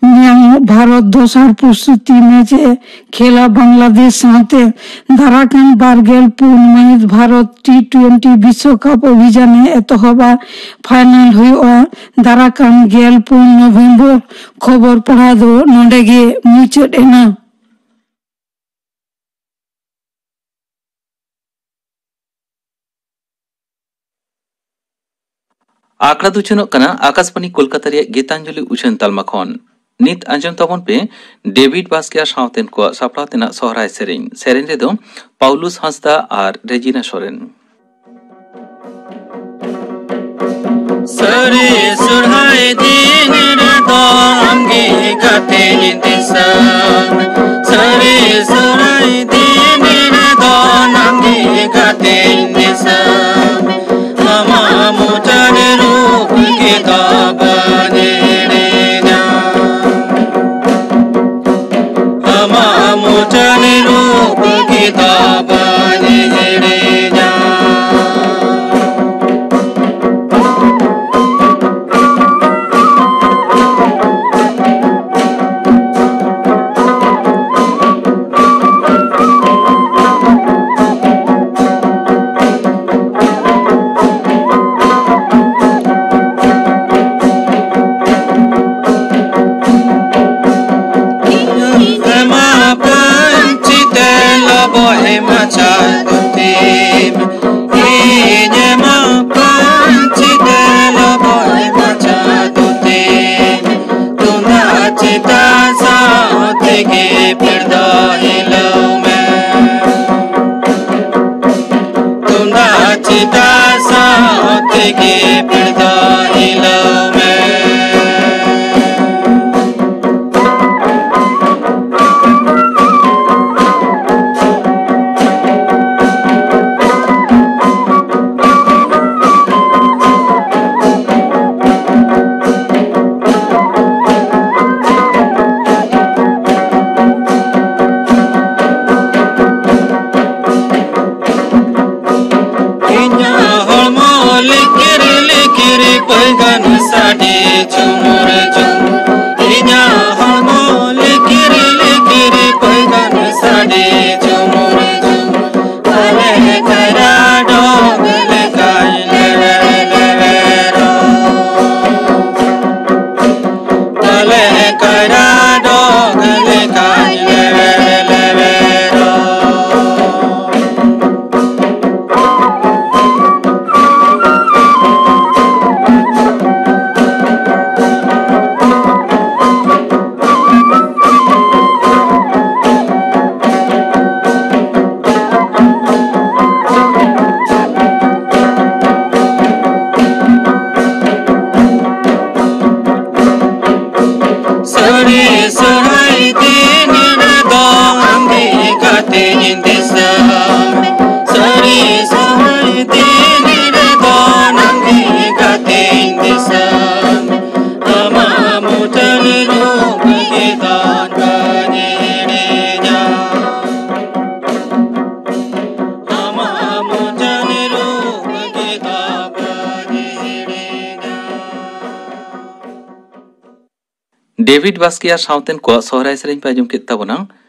ᱢᱮᱭᱟᱝ ᱵᱷᱟᱨᱚᱛ ᱫᱚᱥᱟᱨ ᱯᱨᱚᱥᱛᱩᱛᱤ ᱢᱮᱪ ᱮ ᱠᱷᱮᱞᱟ ᱵᱟᱝᱞᱟᱫᱮᱥ ᱥᱟᱶᱛᱮ᱾ ᱫᱟᱨᱟᱠᱟᱱ ᱵᱟᱨ ᱜᱮᱞ ᱯᱩᱱ ᱢᱟᱹᱦᱤᱛ ᱵᱷᱟᱨᱚᱛ ᱴᱤ ᱴᱩᱭᱮᱱᱴᱤ ᱵᱤᱥᱣᱚᱠᱟᱯ ᱚᱵᱷᱤᱡᱟᱱ ᱮ ᱮᱛᱚᱦᱚᱵᱟ᱾ ᱯᱷᱟᱭᱱᱟᱞ ᱦᱩᱭᱩᱜᱼᱟ ᱫᱟᱨᱟᱠᱟᱱ ᱜᱮᱞ ᱯᱩᱱ ᱱᱚᱵᱷᱮᱢᱵᱚᱨ᱾ ᱠᱷᱚᱵᱚᱨ ᱯᱟᱲᱦᱟᱣ ᱫᱚ ᱱᱚᱰᱮ ᱜᱮ ᱢᱩᱪᱟᱹᱫ ᱮᱱᱟ᱾ ᱟᱠᱷᱲᱟ ᱫᱚ ᱩᱪᱷᱟᱹᱱᱚᱜ ᱠᱟᱱᱟ ᱟᱠᱟᱥᱵᱟᱬᱤ ᱠᱳᱞᱠᱟᱛᱟ ᱨᱮᱭᱟᱜ ᱜᱤᱛᱟᱧᱡᱚᱞᱤ ᱩᱪᱷᱟᱹᱱ ᱛᱟᱞᱢᱟ ᱠᱷᱚᱱ᱾ ᱱᱤᱛ ᱟᱸᱡᱚᱢ ᱛᱟᱵᱚᱱ ᱯᱮ ᱰᱮᱵᱷᱤᱰ ᱵᱟᱥᱠᱮ ᱟᱨ ᱥᱟᱶᱛᱮᱱ ᱠᱚᱣᱟᱜ ᱥᱟᱯᱲᱟᱣ ᱛᱮᱱᱟᱜ ᱥᱚᱦᱨᱟᱭ ᱥᱮᱨᱮᱧ᱾ ᱥᱮᱨᱮᱧ ᱨᱮᱫᱚ ᱯᱟᱣᱞᱩᱥ ᱦᱟᱸᱥᱫᱟ ᱟᱨ ᱨᱮᱡᱤᱱᱟ ᱥᱚᱨᱮᱱ᱾ ᱥᱟᱹᱨᱤ ᱥᱚᱨᱦᱟᱭ ᱫᱤᱱ ᱨᱮᱫᱚ ᱟᱢᱜᱮ ᱜᱟᱛᱮᱧ ᱫᱤᱥᱟᱹ᱾ ᱥᱟᱹᱨᱤ ᱥᱚᱨᱦᱟᱭ ᱫᱤᱱ ᱨᱮᱫᱚ ᱟᱢᱜᱮ ᱜᱟᱛᱮᱧ ᱫᱤᱥᱟᱹ᱾ ᱟᱢᱟᱜ ᱢᱚᱪᱟ ᱨᱮ ᱨᱩᱯ ᱜᱮ ᱫᱚ ᱵᱟᱹᱧ ᱦᱤᱲᱤᱧᱟ᱾ ᱮᱴᱟᱜ ᱥᱟᱶ ᱛᱮᱜᱮ ᱯᱮᱲ ᱫᱚ ᱦᱤᱞᱟᱹᱣ ᱢᱮ᱾ ᱤᱧᱟᱹᱜ ᱦᱚᱲᱢᱚ ᱞᱤᱠᱤᱨ ᱞᱤᱠᱤᱨ ᱯᱟᱹᱭᱜᱟᱱ ᱥᱟᱰᱮ ᱪᱩᱢᱩᱨ ᱪᱩᱢᱩᱨ᱾ ᱤᱧᱟᱹᱜ ᱦᱚᱲᱢᱚ ᱞᱤᱠᱤᱨ ᱞᱤᱠᱤᱨ ᱯᱟᱹᱭᱜᱟᱱ ᱥᱟᱰᱮ ᱪᱩᱢᱩᱨ ᱪᱩᱢᱩᱨ᱾ ᱟᱞᱮ ᱠᱟᱭᱨᱟ ᱰᱚᱜᱽ ᱞᱮᱠᱟᱭ ᱞᱮᱣᱮᱨ ᱞᱮᱣᱮᱨᱚᱜ᱾ ᱟᱞᱮ ᱠᱟᱭᱨᱟ ᱰᱚᱜᱽ ᱞᱮᱠᱟᱭ ᱞᱮᱣᱮᱨ ᱞᱮᱣᱮᱨᱚᱜ᱾ ᱥᱟᱹᱨᱤ ᱥᱚᱦᱨᱟᱭ ᱫᱤᱱ ᱨᱮᱫᱚ ᱟᱢᱜᱮ ᱜᱟᱛᱮᱧ ᱫᱤᱥᱟᱹ᱾ ᱥᱟᱹᱨᱤ ᱥᱚᱦᱨᱟᱭ ᱫᱤᱱ ᱨᱮᱫᱚ ᱟᱢᱜᱮ ᱜᱟᱛᱮᱧ ᱫᱤᱥᱟᱹ᱾ ᱟᱢᱟᱜ ᱢᱩᱴᱷᱟᱹᱱ ᱨᱩᱯ ᱜᱮ ᱫᱚᱱ ᱵᱟᱹᱧ ᱦᱤᱲᱤᱧᱟ᱾ ᱟᱢᱟᱜ ᱢᱩᱴᱷᱟᱹᱱ ᱨᱩᱯ ᱜᱮ ᱫᱚᱱ ᱵᱟᱹᱧ ᱦᱤᱲᱤᱧᱟ᱾ ᱰᱮᱵᱷᱤᱰ ᱵᱟᱥᱠᱮ ᱟᱨ ᱥᱟᱶᱛᱮᱱ ᱠᱚᱣᱟᱜ ᱥᱚᱦᱨᱟᱭ ᱥᱮᱨᱮᱧ ᱯᱮ ᱟᱸᱡᱚᱢ ᱠᱮᱫ ᱛᱟᱵᱚᱱᱟ᱾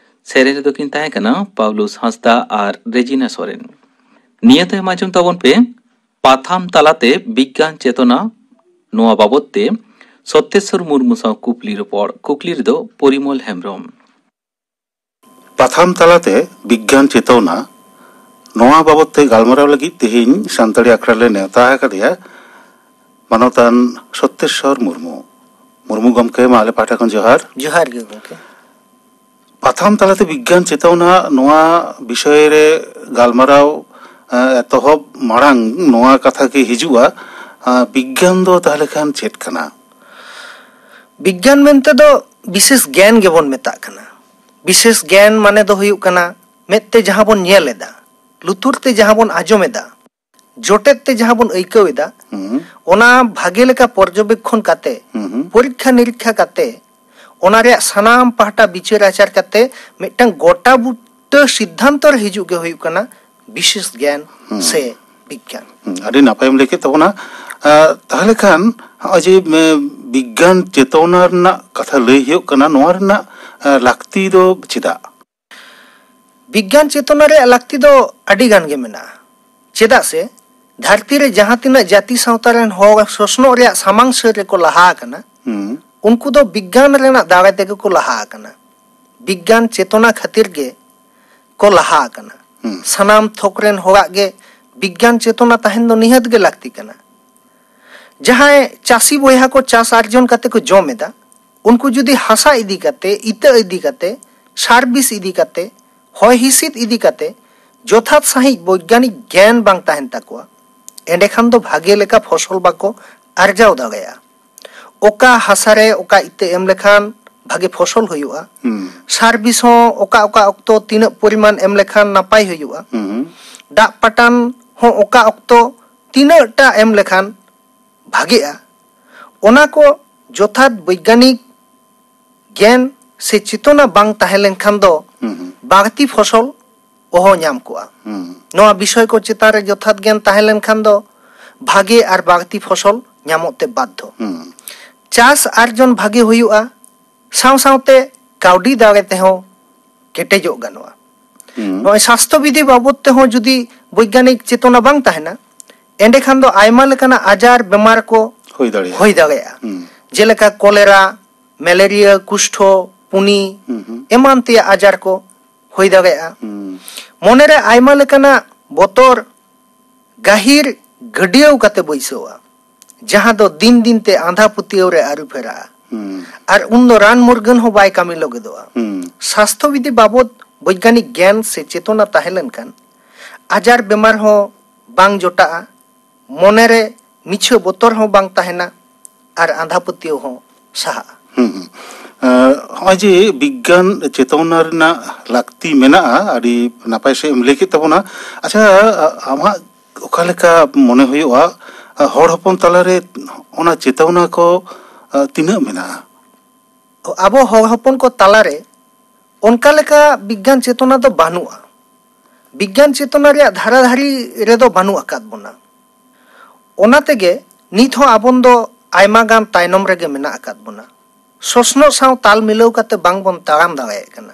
ᱥᱮᱨᱮᱧ ᱨᱮᱫᱚ ᱠᱤᱱ ᱛᱟᱦᱮᱸ ᱠᱟᱱᱟ ᱯᱟᱣᱞᱩᱥ ᱦᱟᱸᱥᱫᱟ ᱟᱨ ᱨᱮᱡᱤᱱᱟ ᱥᱚᱨᱮᱱ᱾ ᱱᱤᱭᱟᱹ ᱛᱟᱭᱚᱢ ᱟᱸᱡᱚᱢ ᱛᱟᱵᱚᱱ ᱯᱮ ᱯᱟᱛᱷᱟᱢ ᱛᱟᱞᱟᱛᱮ ᱵᱤᱜᱽᱜᱟᱱ ᱪᱮᱛᱚᱱᱟ, ᱱᱚᱣᱟ ᱵᱟᱵᱚᱛ ᱛᱮ ᱥᱚᱛᱭᱮᱥᱣᱚᱨ ᱢᱩᱨᱢᱩ ᱥᱟᱶ ᱠᱩᱠᱞᱤ ᱨᱚᱯᱚᱲ᱾ ᱠᱩᱠᱞᱤ ᱨᱮᱫᱚ ᱯᱚᱨᱤᱢᱚᱞ ᱦᱮᱢᱵᱨᱚᱢ᱾ ᱯᱟᱛᱷᱟᱢ ᱛᱟᱞᱟᱛᱮ ᱵᱤᱜᱽᱜᱟᱱ ᱪᱮᱛᱚᱱᱟ, ᱱᱚᱣᱟ ᱵᱟᱵᱚᱛ ᱛᱮ ᱜᱟᱞᱢᱟᱨᱟᱣ ᱞᱟᱹᱜᱤᱫ ᱛᱮᱦᱮᱧ ᱥᱟᱱᱛᱟᱲᱤ ᱟᱠᱷᱲᱟ ᱨᱮᱞᱮ ᱱᱮᱣᱛᱟ ᱟᱠᱟᱫᱮᱭᱟ ᱢᱟᱱᱚᱛᱟᱱ ᱥᱚᱛᱭᱮᱥᱣᱚᱨ ᱢᱩᱨᱢᱩ᱾ ᱢᱩᱨᱢᱩ ᱜᱚᱢᱠᱮ, ᱢᱟ ᱟᱞᱮ ᱯᱟᱦᱴᱟ ᱠᱷᱚᱱ ᱡᱚᱦᱟᱨ᱾ ᱡᱚᱦᱟᱨ ᱜᱮ ᱜᱚᱢᱠᱮ᱾ ᱯᱟᱛᱷᱟᱢ ᱛᱟᱞᱟᱛᱮ ᱵᱤᱜᱽᱜᱟᱱ ᱪᱮᱛᱚᱱᱟ, ᱱᱚᱣᱟ ᱵᱤᱥᱚᱭ ᱨᱮ ᱜᱟᱞᱢᱟᱨᱟᱣ ᱮᱛᱚᱦᱚᱵ ᱢᱟᱲᱟᱝ ᱱᱚᱣᱟ ᱠᱟᱛᱷᱟ ᱜᱮ ᱦᱤᱡᱩᱜᱼᱟ, ᱵᱤᱜᱽᱜᱟᱱ ᱫᱚ ᱛᱟᱦᱚᱞᱮ ᱠᱷᱟᱱ ᱪᱮᱫ ᱠᱟᱱᱟ? ᱵᱤᱜᱽᱜᱟᱱ ᱢᱮᱱᱛᱮ ᱫᱚ ᱵᱤᱥᱮᱥ ᱜᱮᱭᱟᱱ ᱜᱮᱵᱚᱱ ᱢᱮᱛᱟᱜ ᱠᱟᱱᱟ᱾ ᱵᱤᱥᱮᱥ ᱜᱮᱭᱟᱱ ᱢᱟᱱᱮ ᱫᱚ ᱦᱩᱭᱩᱜ ᱠᱟᱱᱟ, ᱢᱮᱫ ᱛᱮ ᱡᱟᱦᱟᱸ ᱵᱚᱱ ᱧᱮᱞ ᱮᱫᱟ, ᱞᱩᱛᱩᱨ ᱛᱮ ᱡᱟᱦᱟᱸ ᱵᱚᱱ ᱟᱸᱡᱚᱢ ᱮᱫᱟ, ᱡᱚᱴᱮᱫ ᱛᱮ ᱡᱟᱦᱟᱸ ᱵᱚᱱ ᱟᱹᱭᱠᱟᱹᱣ ᱮᱫᱟ, ᱦᱩᱸ᱾ ᱚᱱᱟ ᱵᱷᱟᱜᱮ ᱞᱮᱠᱟ ᱯᱚᱨᱡᱚᱵᱮᱠᱠᱷᱚᱱ ᱠᱟᱛᱮ, ᱦᱩᱸ ᱦᱩᱸ᱾ ᱯᱚᱨᱤᱠᱠᱷᱟ ᱱᱤᱨᱤᱠᱠᱷᱟ ᱠᱟᱛᱮ, ᱚᱱᱟ ᱨᱮᱭᱟᱜ ᱥᱟᱱᱟᱢ ᱯᱟᱦᱴᱟ ᱵᱤᱪᱟᱹᱨ ᱟᱪᱟᱨ ᱠᱟᱛᱮ ᱢᱤᱫᱴᱟᱝ ᱜᱚᱴᱟ ᱵᱩᱴᱟᱹ ᱥᱤᱫᱽᱫᱷᱟᱱᱛᱚ ᱨᱮ ᱦᱤᱡᱩᱜ ᱜᱮ ᱦᱩᱭᱩᱜ ᱠᱟᱱᱟ ᱵᱤᱥᱮᱥ ᱜᱮᱭᱟᱱ ᱦᱩᱸ᱾ ᱥᱮ ᱵᱤᱜᱽᱜᱟᱱ᱾ ᱦᱩᱸ, ᱟᱹᱰᱤ ᱱᱟᱯᱟᱭᱮᱢ ᱞᱟᱹᱭ ᱠᱮᱫ ᱛᱟᱵᱚᱱᱟ᱾ ᱟᱸ, ᱛᱟᱦᱚᱞᱮ ᱠᱷᱟᱱ ᱱᱚᱜᱼᱚᱭ ᱡᱮ, ᱮ, ᱵᱤᱜᱽᱜᱟᱱ ᱪᱮᱛᱚᱱᱟ ᱨᱮᱱᱟᱜ ᱠᱟᱛᱷᱟ ᱞᱟᱹᱭ ᱦᱩᱭᱩᱜ ᱠᱟᱱᱟ, ᱱᱚᱣᱟ ᱨᱮᱱᱟᱜ, ᱮ, ᱞᱟᱹᱠᱛᱤ ᱫᱚ ᱪᱮᱫᱟᱜ? ᱵᱤᱜᱽᱜᱟᱱ ᱪᱮᱛᱚᱱᱟ ᱨᱮᱭᱟᱜ ᱞᱟᱹᱠᱛᱤ ᱫᱚ ᱟᱹᱰᱤ ᱜᱟᱱ ᱜᱮ ᱢᱮᱱᱟᱜᱼᱟ᱾ ᱪᱮᱫᱟᱜ ᱥᱮ ᱫᱷᱟᱹᱨᱛᱤ ᱨᱮ ᱡᱟᱦᱟᱸ ᱛᱤᱱᱟᱹᱜ ᱡᱟᱹᱛᱤ ᱥᱟᱶᱛᱟ ᱨᱮᱱ ᱦᱚᱲ ᱥᱚᱥᱱᱚᱜ ᱨᱮᱭᱟᱜ ᱥᱟᱢᱟᱝ ᱥᱟᱹᱨ ᱨᱮᱠᱚ ᱞᱟᱦᱟ ᱟᱠᱟᱱᱟ, ᱦᱩᱸ᱾ ᱩᱱᱠᱩ ᱫᱚ ᱵᱤᱜᱽᱜᱟᱱ ᱨᱮᱱᱟᱜ ᱫᱟᱲᱟᱭ ᱛᱮᱜᱮ ᱠᱚ ᱞᱟᱦᱟ ᱟᱠᱟᱱᱟ᱾ ᱵᱤᱜᱽᱜᱟᱱ ᱪᱮᱛᱚᱱᱟ ᱠᱷᱟᱹᱛᱤᱨ ᱜᱮ ᱠᱚ ᱞᱟᱦᱟ ᱟᱠᱟᱱᱟ᱾ ᱦᱩᱸ᱾ ᱥᱟᱱᱟᱢ ᱛᱷᱚᱠ ᱨᱮᱱ ᱦᱚᱲᱟᱜ ᱜᱮ ᱵᱤᱜᱽᱜᱟᱱ ᱪᱮᱛᱚᱱᱟ ᱛᱟᱦᱮᱱ ᱫᱚ ᱱᱤᱦᱟᱹᱛ ᱜᱮ ᱞᱟᱹᱠᱛᱤ ᱠᱟᱱᱟ᱾ ᱡᱟᱦᱟᱸᱭ ᱪᱟᱹᱥᱤ ᱵᱚᱭᱦᱟ ᱠᱚ ᱪᱟᱥ ᱟᱨᱡᱚᱱ ᱠᱟᱛᱮ ᱠᱚ ᱡᱚᱢ ᱮᱫᱟ, ᱩᱱᱠᱩ ᱡᱩᱫᱤ ᱦᱟᱥᱟ ᱤᱫᱤ ᱠᱟᱛᱮ, ᱤᱛᱟᱹ ᱤᱫᱤ ᱠᱟᱛᱮ, ᱥᱟᱨ ᱵᱤᱥ ᱤᱫᱤ ᱠᱟᱛᱮ, ᱦᱚᱭ ᱦᱤᱸᱥᱤᱫ ᱤᱫᱤ ᱠᱟᱛᱮ ᱡᱚᱛᱷᱟᱛ ᱥᱟᱺᱦᱤᱡ ᱵᱳᱭᱜᱟᱱᱤᱠ ᱜᱮᱭᱟᱱ ᱵᱟᱝ ᱛᱟᱦᱮᱱ ᱛᱟᱠᱚᱣᱟ, ᱮᱸᱰᱮᱠᱷᱟᱱ ᱫᱚ ᱵᱷᱟᱜᱮ ᱞᱮᱠᱟ ᱯᱷᱚᱥᱚᱞ ᱵᱟᱠᱚ ᱟᱨᱡᱟᱣ ᱫᱟᱲᱮᱭᱟᱜᱼᱟ᱾ ᱚᱠᱟ ᱦᱟᱥᱟ ᱨᱮ ᱚᱠᱟ ᱤᱛᱟᱹ ᱮᱢ ᱞᱮᱠᱷᱟᱱ ᱵᱷᱟᱜᱮ ᱯᱷᱚᱥᱚᱞ ᱦᱩᱭᱩᱜᱼᱟ, ᱦᱩᱸ᱾ ᱥᱟᱨ ᱵᱤᱥ ᱦᱚᱸ ᱚᱠᱟ ᱚᱠᱟ ᱚᱠᱛᱚ ᱛᱤᱱᱟᱹᱜ ᱯᱚᱨᱤᱢᱟᱱ ᱮᱢ ᱞᱮᱠᱷᱟᱱ ᱱᱟᱯᱟᱭ ᱦᱩᱭᱩᱜᱼᱟ, ᱦᱩᱸ᱾ ᱫᱟᱜ ᱯᱟᱴᱟᱱ ᱦᱚᱸ ᱚᱠᱟ ᱚᱠᱛᱚ ᱛᱤᱱᱟᱹᱜ ᱴᱟ ᱮᱢ ᱞᱮᱠᱷᱟᱱ ᱵᱷᱟᱜᱮᱜᱼᱟ, ᱚᱱᱟ ᱠᱚ ᱡᱚᱛᱷᱟᱛ ᱵᱳᱭᱜᱟᱱᱤᱠ ᱜᱮᱭᱟᱱ ᱥᱮ ᱪᱮᱛᱚᱱᱟ ᱵᱟᱝ ᱛᱟᱦᱮᱸ ᱞᱮᱱᱠᱷᱟᱱ ᱫᱚ ᱦᱩᱸ, ᱦᱩᱸ᱾ ᱵᱟᱹᱲᱛᱤ ᱯᱷᱚᱥᱚᱞ ᱚᱦᱚ ᱧᱟᱢ ᱠᱚᱜᱼᱟ᱾ ᱦᱩᱸ᱾ ᱱᱚᱣᱟ ᱵᱤᱥᱚᱭ ᱠᱚ ᱪᱮᱛᱟᱱ ᱨᱮ ᱡᱚᱛᱷᱟᱛ ᱜᱮᱭᱟᱱ ᱛᱟᱦᱮᱸ ᱞᱮᱱᱠᱷᱟᱱ ᱫᱚ ᱵᱷᱟᱜᱮ ᱟᱨ ᱵᱟᱹᱲᱛᱤ ᱯᱷᱚᱥᱚᱞ ᱧᱟᱢᱚᱜ ᱛᱮ ᱵᱟᱫᱽᱫᱷᱚ᱾ ᱦᱩᱸ᱾ ᱪᱟᱥ ᱟᱨᱡᱚᱱ ᱵᱷᱟᱜᱮ ᱦᱩᱭᱩᱜᱼᱟ, ᱥᱟᱶ ᱥᱟᱶᱛᱮ ᱠᱟᱹᱣᱰᱤ ᱫᱟᱲᱮ ᱛᱮᱦᱚᱸ ᱠᱮᱴᱮᱡᱚᱜ ᱜᱟᱱᱚᱜᱼᱟ᱾ ᱦᱩᱸ᱾ ᱱᱚᱜᱼᱚᱭ ᱥᱟᱥᱛᱷᱚ ᱵᱤᱫᱷᱤ ᱵᱟᱵᱚᱫ ᱛᱮᱦᱚᱸ ᱡᱩᱫᱤ ᱵᱳᱭᱜᱟᱱᱤᱠ ᱪᱮᱛᱚᱱᱟ ᱵᱟᱝ ᱛᱟᱦᱮᱱᱟ, ᱮᱸᱰᱮᱠᱷᱟᱱ ᱫᱚ ᱟᱭᱢᱟ ᱞᱮᱠᱟᱱᱟᱜ ᱟᱡᱟᱨ ᱵᱮᱢᱟᱨ ᱠᱚ ᱦᱩᱭ ᱫᱟᱲᱮᱭᱟᱜᱼᱟ᱾ ᱦᱩᱭ ᱫᱟᱲᱮᱭᱟᱜᱼᱟ᱾ ᱦᱩᱸ᱾ ᱡᱮᱞᱮᱠᱟ ᱠᱚᱞᱮᱨᱟ, ᱢᱮᱞᱮᱨᱤᱭᱟ, ᱠᱩᱥᱴᱷᱚ, ᱯᱩᱱᱤ, ᱦᱩᱸ, ᱦᱩᱸ᱾ ᱮᱢᱟᱱ ᱛᱮᱭᱟᱜ ᱟᱡᱟᱨ ᱠᱚ ᱦᱩᱭ ᱫᱟᱲᱮᱭᱟᱜᱼᱟ᱾ ᱦᱩᱸ᱾ ᱢᱚᱱᱮᱨᱮ ᱟᱭᱢᱟ ᱞᱮᱠᱟᱱᱟᱜ ᱵᱚᱛᱚᱨ ᱜᱟᱹᱦᱤᱨ ᱜᱟᱹᱰᱭᱟᱹᱣ ᱠᱟᱛᱮ ᱵᱟᱹᱭᱥᱟᱹᱣᱟ, ᱡᱟᱦᱟᱸ ᱫᱚ ᱫᱤᱱ ᱫᱤᱱ ᱛᱮ ᱟᱸᱫᱷᱟ ᱯᱟᱹᱛᱭᱟᱹᱣ ᱨᱮ ᱟᱹᱨᱩ ᱯᱷᱮᱨᱟᱜᱼᱟ᱾ ᱦᱩᱸ᱾ ᱟᱨ ᱩᱱᱫᱚ ᱨᱟᱱ ᱢᱩᱨᱜᱟᱹᱱ ᱦᱚᱸ ᱵᱟᱭ ᱠᱟᱹᱢᱤ ᱞᱟᱹᱜᱤᱫᱚᱜᱼᱟ᱾ ᱦᱩᱸ᱾ ᱥᱟᱥᱛᱷᱚ ᱵᱤᱫᱷᱤ ᱵᱟᱵᱚᱫ ᱵᱳᱭᱜᱟᱱᱤᱠ ᱜᱮᱭᱟᱱ ᱥᱮ ᱪᱮᱛᱚᱱᱟ ᱛᱟᱦᱮᱸ ᱞᱮᱱᱠᱷᱟᱱ ᱟᱡᱟᱨ ᱵᱮᱢᱟᱨ ᱦᱚᱸ ᱵᱟᱝ ᱡᱚᱴᱟᱜᱼᱟ, ᱢᱚᱱᱮᱨᱮ ᱢᱤᱪᱷᱟᱹ ᱵᱚᱛᱚᱨ ᱦᱚᱸ ᱵᱟᱝ ᱛᱟᱦᱮᱱᱟ, ᱟᱨ ᱟᱸᱫᱷᱟ ᱯᱟᱹᱛᱭᱟᱹᱣ ᱦᱚᱸ ᱥᱟᱦᱟᱜᱼᱟ᱾ ᱦᱩᱸ, ᱦᱩᱸ᱾ ᱮᱸ, ᱱᱚᱜᱼᱚᱭ ᱡᱮ ᱵᱤᱜᱽᱜᱟᱱ ᱪᱮᱛᱚᱱᱟ ᱨᱮᱱᱟᱜ ᱞᱟᱹᱠᱛᱤ ᱢᱮᱱᱟᱜᱼᱟ, ᱟᱹᱰᱤ ᱱᱟᱯᱟᱭ ᱥᱟᱺᱦᱤᱡ ᱮᱢ ᱞᱟᱹᱭ ᱠᱮᱫ ᱛᱟᱵᱚᱱᱟ᱾ ᱟᱪᱪᱷᱟ, ᱟ-, ᱟᱢᱟᱜ ᱚᱠᱟ ᱞᱮᱠᱟ ᱢᱚᱱᱮ ᱦᱩᱭᱩᱜᱼᱟ, ᱟ, ᱦᱚᱲ ᱦᱚᱯᱚᱱ ᱛᱟᱞᱟᱨᱮ ᱚᱱᱟ ᱪᱮᱛᱚᱱᱟ ᱠᱚ, ᱟ, ᱛᱤᱱᱟᱹᱜ ᱢᱮᱱᱟᱜᱼᱟ? ᱟᱵᱚ ᱦᱚᱲ ᱦᱚᱯᱚᱱ ᱠᱚ ᱛᱟᱞᱟᱨᱮ ᱚᱱᱠᱟ ᱞᱮᱠᱟ ᱵᱤᱜᱽᱜᱟᱱ ᱪᱮᱛᱚᱱᱟ ᱫᱚ ᱵᱟᱹᱱᱩᱜᱼᱟ᱾ ᱵᱤᱜᱽᱜᱟᱱ ᱪᱮᱛᱚᱱᱟ ᱨᱮᱭᱟᱜ ᱫᱷᱟᱨᱟ ᱫᱷᱟᱨᱤ ᱨᱮᱫᱚ ᱵᱟᱹᱱᱩᱜ ᱟᱠᱟᱫ ᱵᱚᱱᱟ᱾ ᱚᱱᱟ ᱛᱮᱜᱮ ᱱᱤᱛ ᱦᱚᱸ ᱟᱵᱚᱱ ᱫᱚ ᱟᱭᱢᱟ ᱜᱟᱱ ᱛᱟᱭᱱᱚᱢ ᱨᱮᱜᱮ ᱢᱮᱱᱟᱜ ᱟᱠᱟᱫ ᱵᱚᱱᱟ᱾ ᱥᱚᱥᱱᱚᱜ ᱥᱟᱶ ᱛᱟᱞ ᱢᱤᱞᱟᱹᱣ ᱠᱟᱛᱮ ᱵᱟᱝᱵᱚᱱ ᱛᱟᱲᱟᱢ ᱫᱟᱲᱮᱭᱟᱜ ᱠᱟᱱᱟ᱾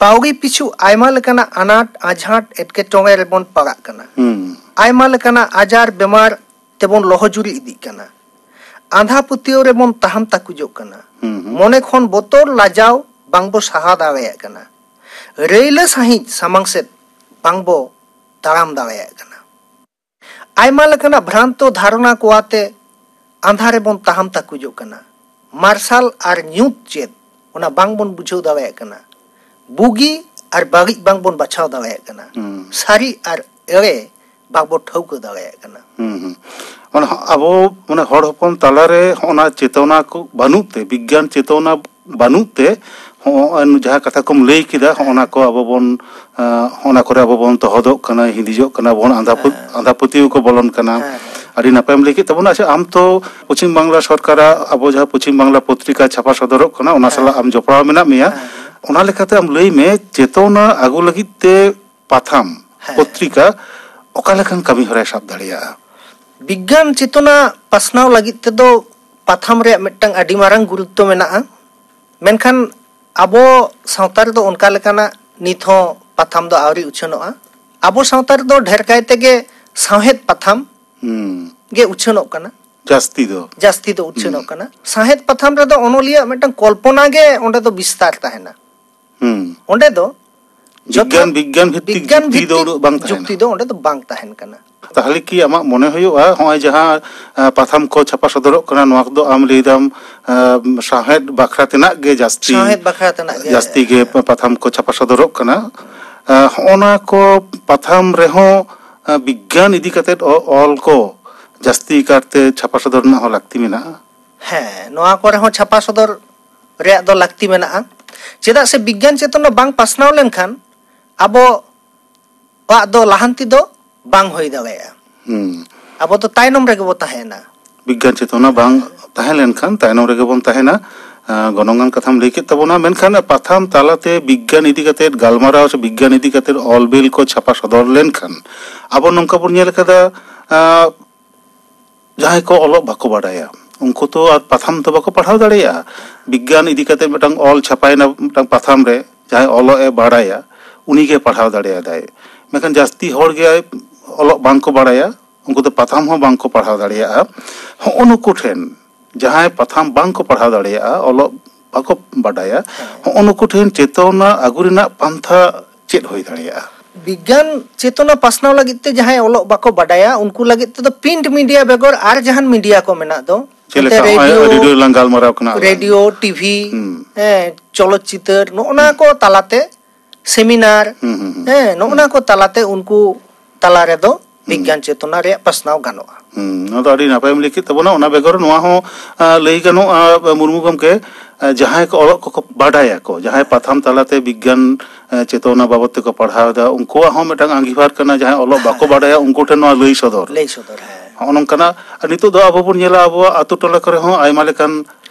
ᱯᱟᱹᱣᱲᱤ ᱯᱤᱪᱷᱩ ᱟᱭᱢᱟ ᱞᱮᱠᱟᱱᱟᱜ ᱟᱱᱟᱴ ᱟᱡᱷᱟᱴ ᱮᱴᱠᱮᱴᱚᱬᱮ ᱨᱮᱵᱚᱱ ᱯᱟᱲᱟᱜ ᱠᱟᱱᱟ᱾ ᱦᱩᱸ᱾ ᱟᱭᱢᱟ ᱞᱮᱠᱟᱱᱟᱜ ᱟᱡᱟᱨ ᱵᱮᱢᱟᱨ ᱛᱮᱵᱚᱱ ᱞᱚᱦᱚᱡᱩᱨᱤ ᱤᱫᱤᱜ ᱠᱟᱱᱟ᱾ ᱟᱸᱫᱷᱟ ᱯᱟᱹᱛᱭᱟᱹᱣ ᱨᱮᱵᱚᱱ ᱛᱟᱦᱟᱢ ᱛᱟᱠᱩᱡᱚᱜ ᱠᱟᱱᱟ᱾ ᱦᱩᱸ, ᱦᱩᱸ᱾ ᱢᱚᱱᱮ ᱠᱷᱚᱱ ᱵᱚᱛᱚᱨ ᱞᱟᱡᱟᱣ ᱵᱟᱝᱵᱚ ᱥᱟᱦᱟ ᱫᱟᱲᱮᱭᱟᱜ ᱠᱟᱱᱟ᱾ ᱨᱟᱹᱭᱞᱟᱹ ᱥᱟᱺᱦᱤᱡ ᱥᱟᱢᱟᱝ ᱥᱮᱫ ᱵᱟᱝᱵᱚ ᱛᱟᱲᱟᱢ ᱫᱟᱲᱮᱭᱟᱜ ᱠᱟᱱᱟ᱾ ᱟᱭᱢᱟ ᱞᱮᱠᱟᱱᱟᱜ ᱵᱷᱨᱟᱱᱛᱚ ᱫᱷᱟᱨᱚᱱᱟ ᱠᱚ ᱟᱛᱮ ᱟᱸᱫᱷᱟ ᱨᱮᱵᱚᱱ ᱛᱟᱦᱟᱢ ᱛᱟᱠᱩᱡᱚᱜ ᱠᱟᱱᱟ᱾ ᱢᱟᱨᱥᱟᱞ ᱟᱨ ᱧᱩᱛ ᱪᱮᱫ, ᱚᱱᱟ ᱵᱟᱝᱵᱚᱱ ᱵᱩᱡᱷᱟᱹᱣ ᱫᱟᱲᱮᱭᱟᱜ ᱠᱟᱱᱟ᱾ ᱵᱩᱜᱤ ᱟᱨ ᱵᱟᱹᱲᱤᱡ ᱵᱟᱝᱵᱚᱱ ᱵᱟᱪᱷᱟᱣ ᱫᱟᱲᱮᱭᱟᱜ ᱠᱟᱱᱟ᱾ ᱦᱩᱸ᱾ ᱥᱟᱹᱨᱤ ᱟᱨ ᱮᱲᱮ ᱵᱟᱝᱵᱚ ᱴᱷᱟᱹᱣᱠᱟᱹ ᱫᱟᱲᱮᱭᱟᱜ ᱠᱟᱱᱟ᱾ ᱦᱩᱸ, ᱦᱩᱸ᱾ ᱢᱟᱱᱮ, ᱦᱚ-, ᱟᱵᱚ, ᱢᱟᱱᱮ, ᱦᱚᱲ ᱦᱚᱯᱚᱱ ᱛᱟᱞᱟᱨᱮ ᱦᱚᱸᱜᱼᱚᱱᱟ ᱪᱮᱛᱚᱱᱟ ᱠᱚ ᱵᱟᱹᱱᱩᱜ ᱛᱮ, ᱵᱤᱜᱽᱜᱟᱱ ᱪᱮᱛᱚᱱᱟ ᱵᱟᱹᱱᱩᱜ ᱛᱮ, ᱦᱚᱸᱜᱼᱚᱭ ᱡᱟᱦᱟᱸ ᱠᱟᱛᱷᱟ ᱠᱚᱢ ᱞᱟᱹᱭ ᱠᱮᱫᱟ, ᱦᱚᱸᱜᱼᱚᱱᱟ ᱠᱚ ᱟᱵᱚ ᱵᱚᱱ, ᱟᱸ, ᱦᱚᱸᱜᱼᱚᱱᱟ ᱠᱚᱨᱮ ᱟᱵᱚ ᱵᱚᱱ ᱛᱚᱦᱚᱫᱚᱜ ᱠᱟᱱᱟ, ᱦᱤᱸᱫᱤᱡᱚᱜ ᱠᱟᱱᱟ ᱵᱚᱱ, ᱟᱸᱫᱷᱟ ᱯᱟᱹᱛ-, ᱦᱮᱸ᱾ ᱟᱸᱫᱷᱟ ᱯᱟᱹᱛᱭᱟᱹᱣ ᱠᱚ ᱵᱚᱞᱚᱱ ᱠᱟᱱᱟ᱾ ᱦᱮᱸ, ᱦᱮᱸ᱾ ᱟᱹᱰᱤ ᱱᱟᱯᱟᱭᱮᱢ ᱞᱟᱹᱭ ᱠᱮᱫ ᱛᱟᱵᱚᱱᱟ᱾ ᱟᱪᱪᱷᱟ, ᱟᱢ ᱛᱚ ᱯᱚᱪᱷᱤᱢ ᱵᱟᱝᱞᱟ ᱥᱚᱨᱠᱟᱨᱟᱜ ᱟᱵᱚ ᱡᱟᱦᱟᱸ ᱯᱚᱪᱷᱤᱢ ᱵᱟᱝᱞᱟ ᱯᱚᱛᱨᱤᱠᱟ ᱪᱷᱟᱯᱟ ᱥᱚᱫᱚᱨᱚᱜ ᱠᱟᱱᱟ, ᱚᱱᱟ ᱦᱮᱸ᱾ ᱥᱟᱞᱟᱜ ᱟᱢ ᱡᱚᱯᱲᱟᱣ ᱢᱮᱱᱟᱜ ᱢᱮᱭᱟ᱾ ᱦᱮᱸ᱾ ᱚᱱᱟ ᱞᱮᱠᱟᱛᱮ ᱟᱢ ᱞᱟᱹᱭ ᱢᱮ, ᱪᱮᱛᱚᱱᱟ ᱟᱹᱜᱩ ᱞᱟᱹᱜᱤᱫ ᱛᱮ ᱯᱟᱛᱷᱟᱢ, ᱦᱮᱸ᱾ ᱯᱚᱛᱨᱤᱠᱟ ᱚᱠᱟ ᱞᱮᱠᱟᱱ ᱠᱟᱹᱢᱤ ᱦᱚᱨᱟᱭ ᱥᱟᱵ ᱫᱟᱲᱮᱭᱟᱜᱼᱟ? ᱵᱤᱜᱽᱜᱟᱱ ᱪᱮᱛᱚᱱᱟ ᱯᱟᱥᱱᱟᱣ ᱞᱟᱹᱜᱤᱫ ᱛᱮᱫᱚ ᱯᱟᱛᱷᱟᱢ ᱨᱮᱭᱟᱜ ᱢᱤᱫᱴᱟᱝ ᱟᱹᱰᱤ ᱢᱟᱨᱟᱝ ᱜᱩᱨᱩᱛᱛᱚ ᱢᱮᱱᱟᱜᱼᱟ᱾ ᱢᱮᱱᱠᱷᱟᱱ ᱟᱵᱚ ᱥᱟᱶᱛᱟ ᱨᱮᱫᱚ ᱚᱱᱠᱟ ᱞᱮᱠᱟᱱᱟᱜ ᱱᱤᱛ ᱦᱚᱸ ᱯᱟᱛᱷᱟᱢ ᱫᱚ ᱟᱹᱣᱨᱤ ᱩᱪᱷᱟᱹᱱᱚᱜᱼᱟ᱾ ᱟᱵᱚ ᱥᱟᱶᱛᱟ ᱨᱮᱫᱚ ᱰᱷᱮᱨ ᱠᱟᱭ ᱛᱮᱜᱮ ᱥᱟᱶᱦᱮᱫ ᱯᱟᱛᱷᱟᱢ ᱦᱩᱸ᱾ ᱜᱮ ᱩᱪᱷᱟᱹᱱᱚᱜ ᱠᱟᱱᱟ᱾ ᱡᱟᱹᱥᱛᱤ ᱫᱚ᱾ ᱡᱟᱹᱥᱛᱤ ᱫᱚ ᱩᱪᱷᱟᱹᱱᱚᱜ ᱦᱩᱸ᱾ ᱠᱟᱱᱟ᱾ ᱥᱟᱶᱦᱮᱫ ᱯᱟᱛᱷᱟᱢ ᱨᱮᱫᱚ ᱚᱱᱚᱞᱤᱭᱟᱹ ᱢᱤᱫᱴᱟᱝ ᱠᱚᱞᱯᱚᱱᱟ ᱜᱮ ᱚᱸᱰᱮ ᱫᱚ ᱵᱤᱥᱛᱟᱨ ᱛᱟᱦᱮᱱᱟ᱾ ᱦᱩᱸ᱾ ᱚᱸᱰᱮ ᱫᱚ ᱡᱚᱛᱚ ᱵᱤᱜᱽᱜᱟᱱ, ᱵᱤᱜᱽᱜᱟᱱ ᱵᱷᱤᱛᱛᱤᱠ ᱵᱤᱜᱽᱜᱟᱱ ᱡᱩᱠᱛᱤ ᱫᱚ ᱵᱷᱤᱛᱛᱤᱠ ᱩᱱᱟᱹᱜ ᱵᱟᱝ ᱛᱟᱦᱮᱱᱟ᱾ ᱡᱩᱠᱛᱤ ᱫᱚ ᱚᱸᱰᱮ ᱫᱚ ᱵᱟᱝ ᱛᱟᱦᱮᱱ ᱠᱟᱱᱟ᱾ ᱛᱟᱦᱚᱞᱮ ᱠᱤ ᱟᱢᱟᱜ ᱢᱚᱱᱮ ᱦᱩᱭᱩᱜᱼᱟ, ᱦᱚᱸᱜᱼᱚᱭ ᱡᱟᱦᱟᱸ, ᱟ, ᱯᱟᱛᱷᱟᱢ ᱠᱚ ᱪᱷᱟᱯᱟ ᱥᱚᱫᱚᱨᱚᱜ ᱠᱟᱱᱟ, ᱱᱚᱣᱟ ᱠᱚᱫᱚ ᱟᱢ ᱞᱟᱹᱭ ᱫᱟᱢ, ᱟ, ᱥᱟᱶᱦᱮᱫ ᱵᱟᱠᱷᱨᱟ ᱛᱮᱱᱟᱜ ᱜᱮ ᱡᱟᱹᱥᱛᱤ, ᱥᱟᱶᱦᱮᱫ ᱵᱟᱠᱷᱨᱟ ᱛᱮᱱᱟᱜ ᱜᱮ᱾ ᱡᱟᱹᱥᱛᱤ ᱜᱮ ᱯᱟᱛᱷᱟᱢ ᱠᱚ ᱪᱷᱟᱯᱟ ᱥᱚᱫᱚᱨᱚᱜ ᱠᱟᱱᱟ? ᱦᱚᱸᱜᱼᱚ ᱱᱟ ᱠᱚ ᱯᱟᱛᱷᱟᱢ ᱨᱮᱦᱚᱸ ᱵᱤᱜᱽᱜᱟᱱ ᱤᱫᱤ ᱠᱟᱛᱮᱫ ᱚᱞ ᱠᱚ ᱡᱟᱹᱥᱛᱤ ᱠᱟᱨᱛᱮ ᱪᱷᱟᱯᱟ ᱥᱚᱫᱚᱨ ᱨᱮᱱᱟᱜ ᱦᱚᱸ ᱞᱟᱹᱠᱛᱤ ᱢᱮᱱᱟᱜᱼᱟ᱾ ᱦᱮᱸ, ᱱᱚᱣᱟ ᱠᱚᱨᱮ ᱦᱚᱸ ᱪᱷᱟᱯᱟ ᱥᱚᱫᱚᱨ ᱨᱮᱭᱟᱜ ᱫᱚ ᱞᱟᱹᱠᱛᱤ ᱢᱮᱱᱟᱜᱼᱟ᱾ ᱪᱮᱫᱟᱜ ᱥᱮ ᱵᱤᱜᱽᱜᱟᱱ ᱪᱮᱛᱚᱱᱟ ᱵᱟᱝ ᱯᱟᱥᱱᱟᱣ ᱞᱮᱱᱠᱷᱟᱱ ᱟᱵᱚᱣᱟᱜ ᱫᱚ ᱞᱟᱦᱟᱱᱛᱤ ᱫᱚ ᱵᱟᱝ ᱦᱩᱭ ᱫᱟᱲᱮᱭᱟᱜᱼᱟ᱾ ᱦᱩᱸ᱾ ᱟᱵᱚ ᱫᱚ ᱛᱟᱭᱱᱚᱢ ᱨᱮᱜᱮ ᱵᱚ ᱛᱟᱦᱮᱱᱟ᱾ ᱵᱤᱜᱽᱜᱟᱱ ᱪᱮᱛᱚᱱᱟ ᱵᱟᱝ ᱛᱟᱦᱮᱸ ᱞᱮᱱᱠᱷᱟᱱ ᱛᱟᱭᱱᱚᱢ ᱨᱮᱜᱮ ᱵᱚᱱ ᱛᱟᱦᱮᱱᱟ᱾ ᱜᱚᱱᱚᱝᱟᱱ ᱠᱟᱛᱷᱟᱢ ᱞᱟᱹᱭ ᱠᱮᱫ ᱛᱟᱵᱚᱱᱟ, ᱢᱮᱱᱠᱷᱟᱱ ᱯᱟᱛᱷᱟᱢ ᱛᱟᱞᱟᱛᱮ ᱵᱤᱜᱽᱜᱟᱱ ᱤᱫᱤ ᱠᱟᱛᱮᱫ ᱜᱟᱞᱢᱟᱨᱟᱣ ᱥᱮ ᱵᱤᱜᱽᱜᱟᱱ ᱤᱫᱤ ᱠᱟᱛᱮᱫ ᱚᱞ ᱵᱤᱞ ᱠᱚ ᱪᱷᱟᱯᱟ ᱥᱚᱫᱚᱨ ᱞᱮᱱᱠᱷᱟᱱ ᱟᱵᱚ ᱱᱚᱝᱠᱟ ᱵᱚᱱ ᱧᱮᱞ ᱠᱟᱫᱟ, ᱡᱟᱦᱟᱸᱭ ᱠᱚ ᱚᱞᱚᱜ ᱵᱟᱠᱚ ᱵᱟᱰᱟᱭᱟ ᱩᱱᱠᱩ ᱛᱚ ᱟᱨ ᱯᱟᱛᱷᱟᱢ ᱫᱚ ᱵᱟᱠᱚ ᱯᱟᱲᱦᱟᱣ ᱫᱟᱲᱮᱭᱟᱜᱼᱟ᱾ ᱵᱤᱜᱽᱜᱟᱱ ᱤᱫᱤ ᱠᱟᱛᱮᱫ ᱢᱤᱫᱴᱟᱝ ᱚᱞ ᱪᱷᱟᱯᱟᱭᱮᱱᱟ ᱢᱤᱫᱴᱟᱝ ᱯᱟᱛᱷᱟᱢ ᱨᱮ, ᱡᱟᱦᱟᱸᱭ ᱚᱞᱚᱜ ᱮ ᱵᱟᱲᱟᱭᱟ ᱩᱱᱤᱜᱮ ᱯᱟᱲᱦᱟᱣ ᱫᱟᱲᱮᱭᱟᱫᱟᱭ᱾ ᱢᱮᱱᱠᱷᱟᱱ ᱡᱟᱹᱥᱛᱤ ᱦᱚᱲ ᱜᱮ ᱚᱞᱚᱜ ᱵᱟᱝᱠᱚ ᱵᱟᱲᱟᱭᱟ, ᱩᱱᱠᱩ ᱫᱚ ᱯᱟᱛᱷᱟᱢ ᱦᱚᱸ ᱵᱟᱝᱠᱚ ᱯᱟᱲᱦᱟᱣ ᱫᱟᱲᱮᱭᱟᱜᱼᱟ᱾ ᱦᱚᱸᱜᱼᱚ ᱱᱩᱠᱩ ᱴᱷᱮᱱ, ᱡᱟᱦᱟᱸᱭ ᱯᱟᱛᱷᱟᱢ ᱵᱟᱝᱠᱚ ᱯᱟᱲᱦᱟᱣ ᱫᱟᱲᱮᱭᱟᱜᱼᱟ, ᱚᱞᱚᱜ ᱵᱟᱠᱚ ᱵᱟᱰᱟᱭᱟ, ᱦᱚᱸᱜᱼᱚ ᱱᱩᱠᱩ ᱴᱷᱮᱱ ᱪᱮᱛᱚᱱᱟ ᱟᱹᱜᱩ ᱨᱮᱱᱟᱜ ᱯᱟᱱᱛᱷᱟ ᱪᱮᱫ ᱦᱩᱭ ᱫᱟᱲᱮᱭᱟᱜᱼᱟ? ᱵᱤᱜᱽᱜᱟᱱ ᱪᱮᱛᱚᱱᱟ ᱯᱟᱥᱱᱟᱣ ᱞᱟᱹᱜᱤᱫ ᱛᱮ ᱡᱟᱦᱟᱸᱭ ᱚᱞᱚᱜ ᱵᱟᱠᱚ ᱵᱟᱰᱟᱭᱟ ᱩᱱᱠᱩ ᱞᱟᱹᱜᱤᱫ ᱛᱮᱫᱚ ᱯᱨᱤᱱᱴ ᱢᱤᱰᱤᱭᱟ ᱵᱮᱜᱚᱨ ᱟᱨ ᱡᱟᱦᱟᱱ ᱢᱤᱰᱤᱭᱟ ᱠᱚ ᱢᱮᱱᱟᱜ ᱫᱚ, ᱪᱮᱫ ᱞᱮᱠᱟ ᱱᱚᱛᱮ ᱱᱚᱜᱼᱚᱭ ᱨᱮᱰᱤᱭᱳ, ᱨᱮᱰᱤᱭᱳ ᱨᱮᱞᱟᱝ ᱜᱟᱞᱢᱟᱨᱟᱣ ᱠᱟᱱᱟ ᱟᱞᱟᱝ᱾ ᱨᱮᱰᱤᱭᱳ, ᱴᱤᱵᱷᱤ, ᱦᱩᱸ᱾ ᱦᱮᱸ, ᱪᱚᱞᱚᱛ ᱪᱤᱛᱟᱹᱨ, ᱱᱚᱜᱼᱚ ᱱᱟ ᱠᱚ ᱛᱟᱞᱟᱛᱮ ᱥᱮᱢᱤᱱᱟᱨ, ᱦᱩᱸ, ᱦᱩᱸ, ᱦᱩᱸ᱾ ᱦᱮᱸ, ᱱᱚᱜᱼᱚ ᱱᱟ ᱠᱚ ᱛᱟᱞᱟᱛᱮ ᱩᱱᱠᱩ ᱛᱟᱞᱟ ᱨᱮᱫᱚ ᱦᱩᱸ᱾ ᱵᱤᱜᱽᱜᱟᱱ ᱪᱮᱛᱚᱱᱟ ᱨᱮᱭᱟᱜ ᱯᱟᱥᱱᱟᱣ ᱜᱟᱱᱚᱜᱼᱟ᱾ ᱦᱩᱸ, ᱱᱚᱣᱟ ᱫᱚ ᱟᱹᱰᱤ ᱱᱟᱯᱟᱭᱮᱢ ᱞᱟᱹᱭ ᱠᱮᱫ ᱛᱟᱵᱚᱱᱟ᱾ ᱚᱱᱟ ᱵᱮᱜᱚᱨ ᱱᱚᱣᱟ ᱦᱚᱸ, ᱟ, ᱞᱟᱹᱭ ᱜᱟᱱᱚᱜᱼᱟ, ᱢᱩᱨᱢᱩ ᱜᱚᱢᱠᱮ, ᱟ, ᱡᱟᱦᱟᱸᱭ ᱠᱚ ᱚᱞᱚᱜ ᱠᱚᱠᱚ ᱵᱟᱰᱟᱭᱟᱠᱚ, ᱡᱟᱦᱟᱸᱭ ᱯᱟᱛᱷᱟᱢ ᱛᱟᱞᱟᱛᱮ ᱵᱤᱜᱽᱜᱟᱱ, ᱟ, ᱪᱮᱛᱚᱱᱟ ᱵᱟᱵᱚᱫ ᱛᱮᱠᱚ ᱯᱟᱲᱦᱟᱣ ᱮᱫᱟ, ᱩᱱᱠᱩᱣᱟᱜ ᱦᱚᱸ ᱢᱤᱫᱴᱟᱝ ᱟᱸᱜᱤᱵᱷᱟᱨ ᱠᱟᱱᱟ, ᱡᱟᱦᱟᱸᱭ ᱚᱞᱚᱜ ᱵᱟᱠᱚ ᱦᱮᱸ᱾ ᱵᱟᱰᱟᱭᱟ ᱩᱱᱠᱩ ᱴᱷᱮᱱ ᱱᱚᱣᱟ ᱞᱟᱹᱭ ᱥᱚᱫᱚᱨ᱾ ᱞᱟᱹᱭ ᱥᱚᱫᱚᱨ, ᱦᱮᱸ᱾ ᱦᱚᱸᱜᱼᱚ ᱱᱚᱝᱠᱟᱱᱟᱜ, ᱟᱨ ᱱᱤᱛᱚᱜ ᱫᱚ ᱟᱵᱚ ᱵᱚᱱ ᱧᱮᱞᱟ ᱟᱵᱚᱣᱟᱜ ᱟᱛᱳ ᱴᱚᱞᱟ ᱠᱚᱨᱮ ᱦᱚᱸ ᱟᱭᱢᱟ ᱞᱮᱠᱟᱱ